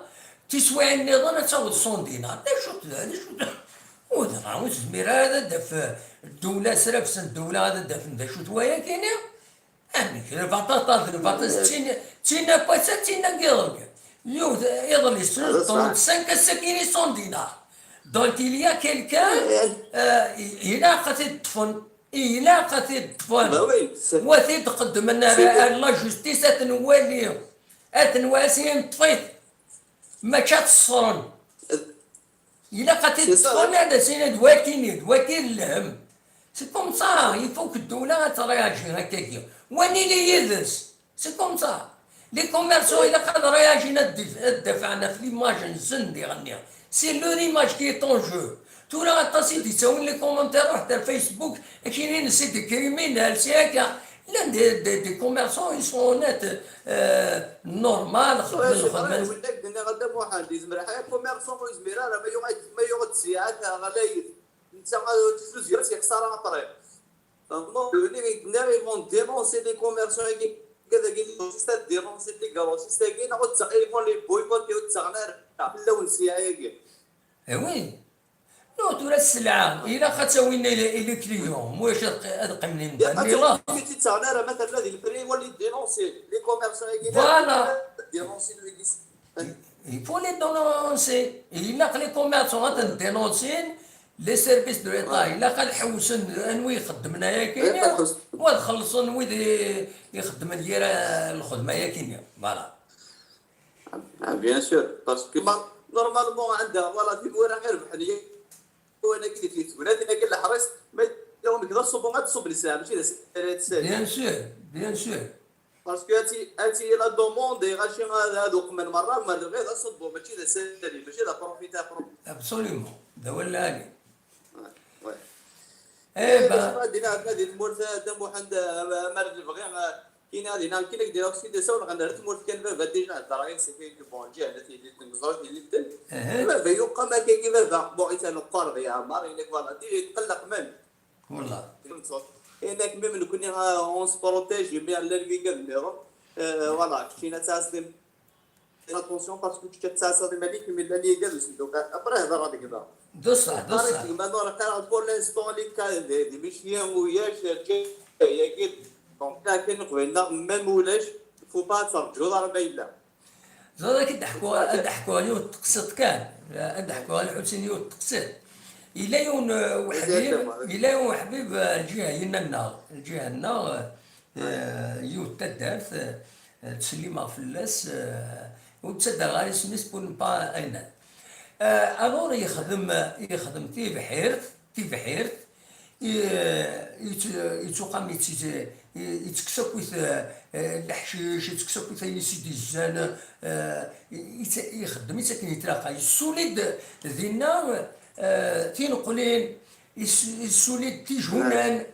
tiswiɛin nniḍen ad taweḍ cent dinars. D acu-t, d acu-t? Ur dɣa ur tezmir ara ad d-taf ddewla, asrafes n ddewla ad d-afen d acu-t wayagi-nni. Amek, lbaṭaṭa d lbaṭaṭa, d tin, d tin akk ass-a, d tin agiḍen. Yiwet, iḍelli, trente-cinq, ass-agi cent dinars. Donc, il y a quelqu'un, euh, ilaq ad t-id-ṭṭfen, ilaq ad t-id-ṭṭfen. Wa t-id-qeddmen ar, ar la justice, ad t-nwali, ad t-nwali, ad s-yini neṭṭef-it. Mačči ad t-ṣṣren. Ilaq ad t-id-ṭṭfen, ad as-inin d wakini, d waki d lhemm. C'est comme ça, il faut que ddewla ad tréagir akkagi. Wa nili yid-s. C'est comme ça. Les commerçants, ilaq ad réagin, ad dif-, ad dafɛen ɣef l'image-nsen diɣenni. C'est leur image qui est en jeu. Tura aṭas i d-yettawin les commentaires, ruḥet ar Facebook, akini-nsen d criminel, c'est akka. Llan des, des, des commerçants, ils sont honnêtes, euh, normal, xeddmen lxedma. Win ak-d-nniɣ a Dda Muḥend, yezmer ḥaya commerçant ur yezmir ara, ma yuɣ, ma yuɣ-d sselɛa ɣlayet, netta ad tizuzger-as yexṣer après. Donc, ils vont dénoncer les commerçants, les grossistes, dénoncer les grossistes, ils vont les boycotter, ur ttaɣen ara fell-awen sselɛa-agi. Eh oui. Non, tura sselɛa, ilaq ad tawin les, les clients, mulac ad q-, ad qqimen imdanen, ilaq. Ur tt-ttaɣen ara, ma tella di lefri, wali dénoncer les commerçants-agi. Voilà. Dénoncer les, il faut les dénoncer. Ilaq les commerçants ad ten-dénoncin, les services de l'État, ilaq ad ḥewsen anwi ixeddmen ayakini, u ad xellṣen wid i, ixeddmen yir lxedma ayakini. Voilà. Ah, bien sûr, parce que ma-, normalement, عندها, voilà, timura irebḥen, yak wanagi di tegnatin, yak leḥris, ma yella umek d aṣubbu, ad tṣubb nesɛa, mačči d asali, ad tsali. Bien sûr, bien sûr. Parce que ad ti-, ad tili la demande, iɣaci ad, ad uqmen merra, ma lebɣi d aṣubbu, mačči d asali, mačči d profit, profit. Absolument, d awal lɛali. Ouais, ouais. Eh ben. Ad iniɣ, ad iniɣ di tmurt, a Dda Muḥend, eh, ma lebɣi, eh, Kina dinna, kina deg dira aussi des awleɣ ɣer tmurt kan baba déjà heddreɣ yid-s, kif bon, ǧiha la tili tmeẓra tili ddel. Baba yuqa ma kif baba, bon, ita neqqar di Ɛmar, ili voilà, di yetqelleq même. Voilà. Inak même nekkni, euh, on se protège, mais la nuit kan nniḍen. Euh, voilà, kina tasdim. Attention parce que tu as ça de Malik, mais la Ligue, c'est donc après, هذا غادي كذا. Doucement, doucement. Pour l'instant, les cas de, de Michigan ou Yash, il y a donc là, كاين قبيلة même ولاش, faut pas ترجو ضربة إلا. زاد كي ضحكوا، ضحكوا عليه التقسيط كان، ضحكوا على الحسين يوم التقسيط. إلا يوم وحبيب، إلا يوم وحبيب الجهة يننا، الجهة النا، آه، يوم التدارت، آه، تسلم في اللاس، آه، وتصدق غير سميس بون با أين. آه، ألور يخدم، يخدم تيبحيرت، تيبحيرت، ي-، يت-، يتوقم يت-، يتكسى كويت، آه، الحشيش، يتكسى كويت أين سيدي الزان، آه، يت-، يخدم يتاكن يتلاقى، يسولد دينا، آه، تينقلين، يس-، يسولد تيجونان.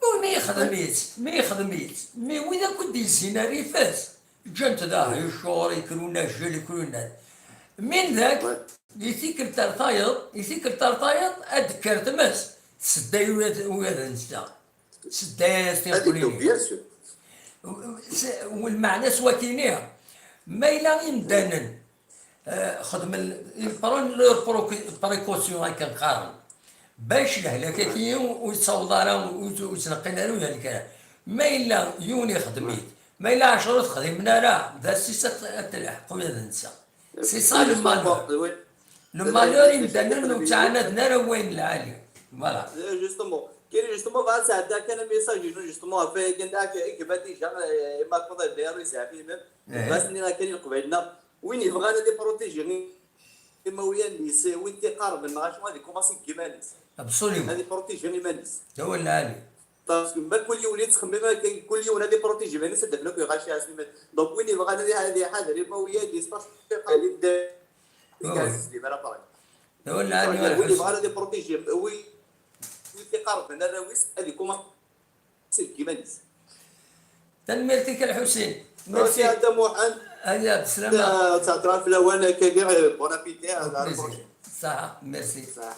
ومي يخدم يت-، مي يخدم يت-، مي وين كنت يزين ريفاس؟ جنت ذا يشور يكرونا جل يكرونا. من ذاك يثيك الترطايض، يثيك الترطايض، أذكر تمس. سداي ويا، ويا نسا. سداي هذيك يقولي لي. Bien sûr. س-، والمعنى سواتينيها. ما إلا يمدانن. آه، خدم ال-، يبرون لور بروكي-، بريكوسيون هاي كنقارن. باش الهلاكة كي ويتصاوض راه ويت-، ويتنقل راه ويهلك راه. ما إلا يوني خدميت. ما إلا عشرة تخدم لا لا. ذا السيسة تلحق ويا ذا نسا. C'est ça le malheur. Le malheur يمدنن وتعاندنا راه وين العالي. Voilà. Justement. كاين justement بعد ساعة كان ميساج justement في كان داك إكبا ديجا ما كنت داير يزعفي même. بس ني راه كاين قبيلنا. وين يبغى أنا دي بروتيجي غير إماويان-نس، وين تيقارب النغاش غادي كوماسي كيما نس. Absolument. هذه بروتيجي غير مانس. هو العالي. Parce que ما كل يوم اللي تخمم كل يوم هذه بروتيجي مانس هذا بلاك يغاشي عسلي. Donc وين يبغى هذه، هذه حاضر إماويان-نس parce que قاعد يبدا. هو العالي وين يبغى هذه بروتيجي وين، وين تيقارب من الراويس هذه كوماسي. سير كيما نس. تنميرتك الحسين. Merci. Merci à toi, Mohamed. هيا بسلامة. تعطينا في الأول كبير، bon appétit. صح، merci. صح.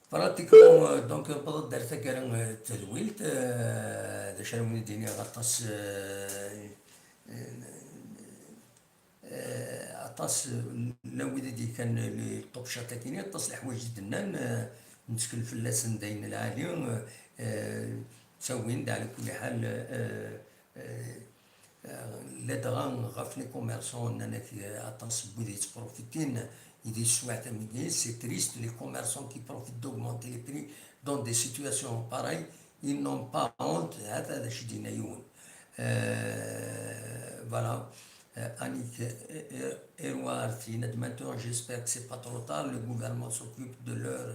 Pratiquement, euh, donc نبدا درت كان التدويلت، آه، هذا شنو من الدنيا غطاس، آه، آه، آه، aṭas n wid i d-yekkan les top shots-agi, aṭas n leḥwayeǧ i d-nnan, آه، nettkellem fell-asen dayen lɛali, آه، ttawin-d على كل حال, آه، آه، آه، ladɣa ɣef les commerçants, nnan-ak, آه، aṭas n wid yettprofitin di teswiɛt am-agi, c'est triste, les commerçants qui profitent d'augmenter les prix dans des situations pareilles, ils n'ont pas honte, hata d acu d-yenna yiwen. Euh, voilà. Euh, Annick, euh, euh, Edward, il a dit maintenant, j'espère que c'est pas trop tard, le gouvernement s'occupe de leur,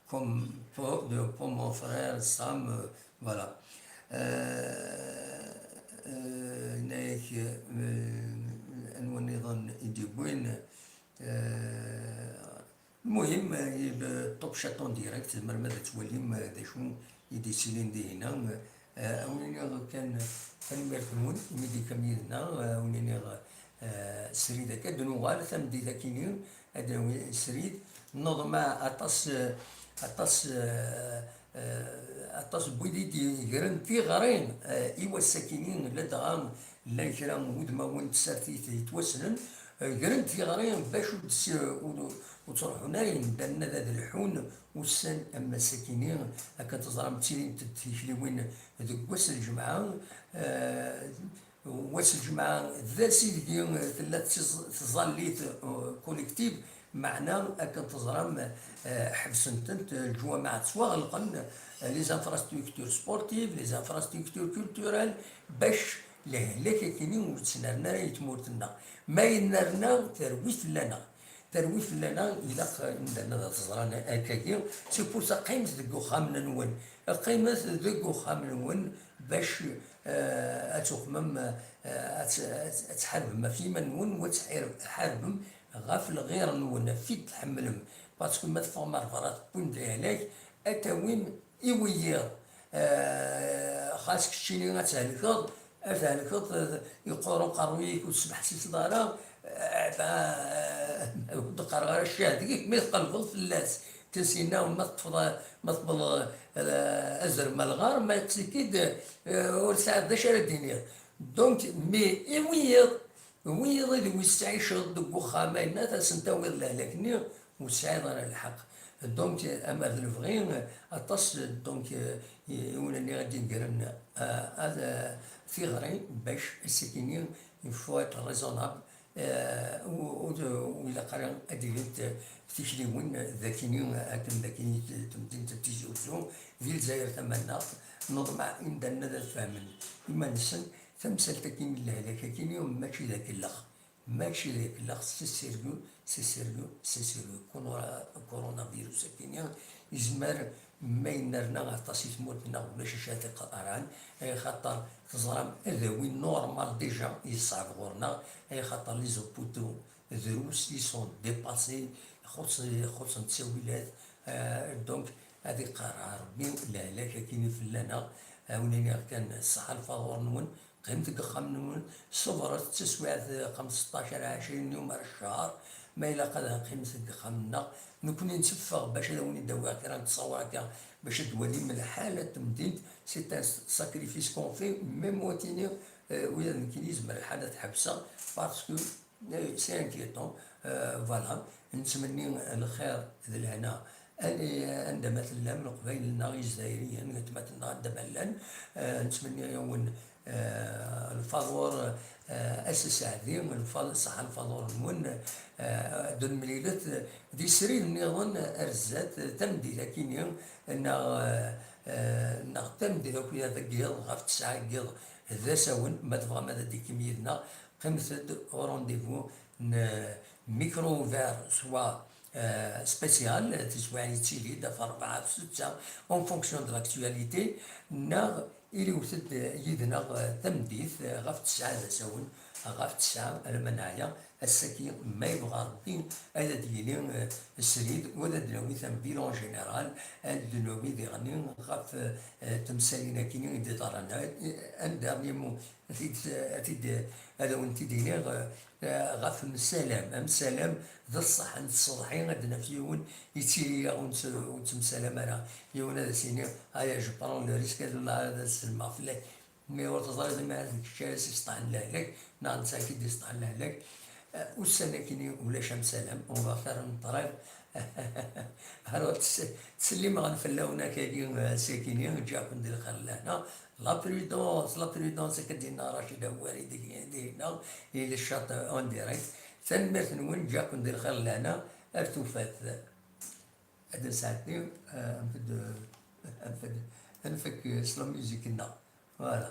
comme, po-, de, pour mon frère Sam, euh, voilà. Euh, euh, هناك، euh, anwa nniḍen i d-yewwin, euh, المهم, آه، الطوب شات اون ديريكت, tzemrem ad twalim, آه، d acu i d-yettilin dihin. آه، a wen-iniɣ kan tanemmirt-nwen imi d-tekkam yid-neɣ, آه، a wen-iniɣ, آه، srid akka ad d-nuɣal tameddit akini, ad d-nawi srid, nneḍma aṭas, آه، aṭas, آه، آه، aṭas n wid i d-yegren tiɣri, آه، i wass-akini, ladɣa llan kra n wudmawen n tsertit yettwassnen, آه، gren tiɣri bac ur d-, ur, ur ttruḥun ara yimdanen ad, ad lḥun ussan am ass-akini, akken teẓram ttilint-d tikliwin deg wass n lǧemɛa, آه، wass n lǧemɛa d ass ideg tella tiẓ-, tẓallit, آه، collective, meɛna akken teẓram, آه، ḥebsen-tent, آه، lǧwameɛ ttwaɣelqen, آه، les infrastructures sportives, les infrastructures culturelles, bac lehlak akini ur ttnerni ara i tmurt-nneɣ. Ma yennerna, terwi fell-aneɣ. Terwi fell-aneɣ, ilaq imdanen ad t-ẓran akkagi. C'est pour ça, qqimet deg uxxam-nwen. Qqimet deg uxxam-nwen bac, آه، ad tuxmem, آه، ad t-, ad t-, ad tḥarbem ɣef yiman-nwen, u ad tḥir-, tḥarbem ɣef lɣir-nwen, ɣef wid tḥemmlem. Parce que ma teffɣem ar berra, tewwim-d lehlak, ad tawim i wiyiḍ. آه، Xas keččini ad thelkeḍ, ad thelkeḍ, eh, yeqqur uqerruy-ik ur tesmeḥsiseḍ ara, eh, eh, ur d-qqareɣ ara ccah deg-k, mi tqelbeḍ fell-as, tinsinna ma teṭṭfeḍ, ma tewweḍ, eh, azrem alɣar, ma yeqqes-ik-id, eh, ur tesɛiḍ d acu ara d-tiniḍ. Donc, mais i wiyiḍ, wiyiḍ i d wis tettɛiceḍ deg uxxam, ayen ad asen-tawiḍ lehlak-nni, ur tesɛiḍ ara lḥeqq. Donc, ama d lebɣi, aṭas, donc, i win-nni ad d-inegren, eh, ad, eh, tiɣri, bac ass-akini, il faut être raisonnable, eh, u, u, u ilaq ara ad d-ilint tikliwin d akini, akken d akini temdint n Tizi Uzzu, di Lezzayer tamaneɣt, neḍmeɛ imdanen ad fehmen iman-nsen, tamsalt-akini n lehlak-akini mačči d akellex. Mačči d akellex, c'est sérieux, c'est sérieux, c'est sérieux. Corona-, coronavirus-akini yezmer ma yennerna aṭas i tmurt-nneɣ, ulac acu ara t-iqerran, axaṭer teẓram adawi normal déjà yeṣɛeb ɣur-neɣ, axaṭer les hôpitaux drus, ils sont dépassés, xuṣ-, xuṣṣen ttawilat, euh, donc ad iqerr Rebbi lehlak-akini fell-aneɣ, a wen-iniɣ kan ṣṣeḥḥa lfaḍur-nwen, qqimet deg uxxam-nwen, ṣebret taswiɛt xemseṭṭac ar ɛecrin yum ar ccher, ma ilaq ad qqimet deg uxxam-nneɣ. Nekkni netteffeɣ bac ad awen-id-awiɣ kra n ttṣawir akka, bac ad d-twalim lḥala n temdint, c'est un sacrifice qu'on fait, même watini, euh, ula d nekkini yezmer lḥal ad t-ḥebseɣ, parce que, euh, c'est inquiétant, euh, voilà. Nettmenni lxir d lehna, ani-, anda ma tellam, Leqbayel-nneɣ, Izzayriyen, gma-tneɣ anda ma llan, eh, nettmenni-yawen, eh, lfaḍur, eh, ass aseɛdi, lfa-, ṣṣeḥḥa lfaḍur-nwen, eh, ad nemlilet di srid nniḍen ar zdat, tameddit akini, neɣ, eh, eh, neɣ tameddit akk deg yiḍ, ɣef tesɛa n yiḍ d asawen, ma tebɣam ad d-tekim yid-neɣ, qqimet-d au rendez-vous n micro ouvert, soit, euh, spécial, tiswiɛin yettili-d ɣef rebɛa, ɣef setta, en fonction de l'actualité, neɣ iliwet-d yid-neɣ, euh, tameddit, euh, ɣef tesɛa d asawen, ɣef tesɛa alamma neɛya, ass-agi, ma yebɣa Rebbi, ad d-yili, euh, srid, u ad d-nawi un bilan général, ad d-nawi diɣen ɣef, euh, temsalin-agi i d-iḍerren. Un, un dernier mot, ad t-id-, ad t-id-, ad awen-t-id-iniɣ, eh, ɣef msalam. Amsalam d ṣṣeḥ n tṣeḍḥi, ad naf yiwen yettili-yaɣ ur nett-, ur nettemsalam ara. Yiwen ad as-yini, aya, je prends le risque, ad, ad sellmeɣ fell-ak. Mi ur teẓriḍ ma d kečč ara s-iseṭṭḥen lehlak, neɣ netta i k-id-iseṭṭḥen lehlak. Eh, ussan-akini ulac amsalam, on va faire une trêve. Alors, ttsellimeɣ fell-awen akagi, eh, ass-akini, ǧǧiɣ-ken di lxir d lehna. La prudence, la prudence, akka d-yenna Racid Awari deg, dinna, i le chat en direct. Tanemmirt-nwen, ǧǧiɣ-ken di lxir d lehna, ar tufat. Ad nesɛeddi, eh, anfed, anfed, anfek s la musique-nneɣ. Voilà.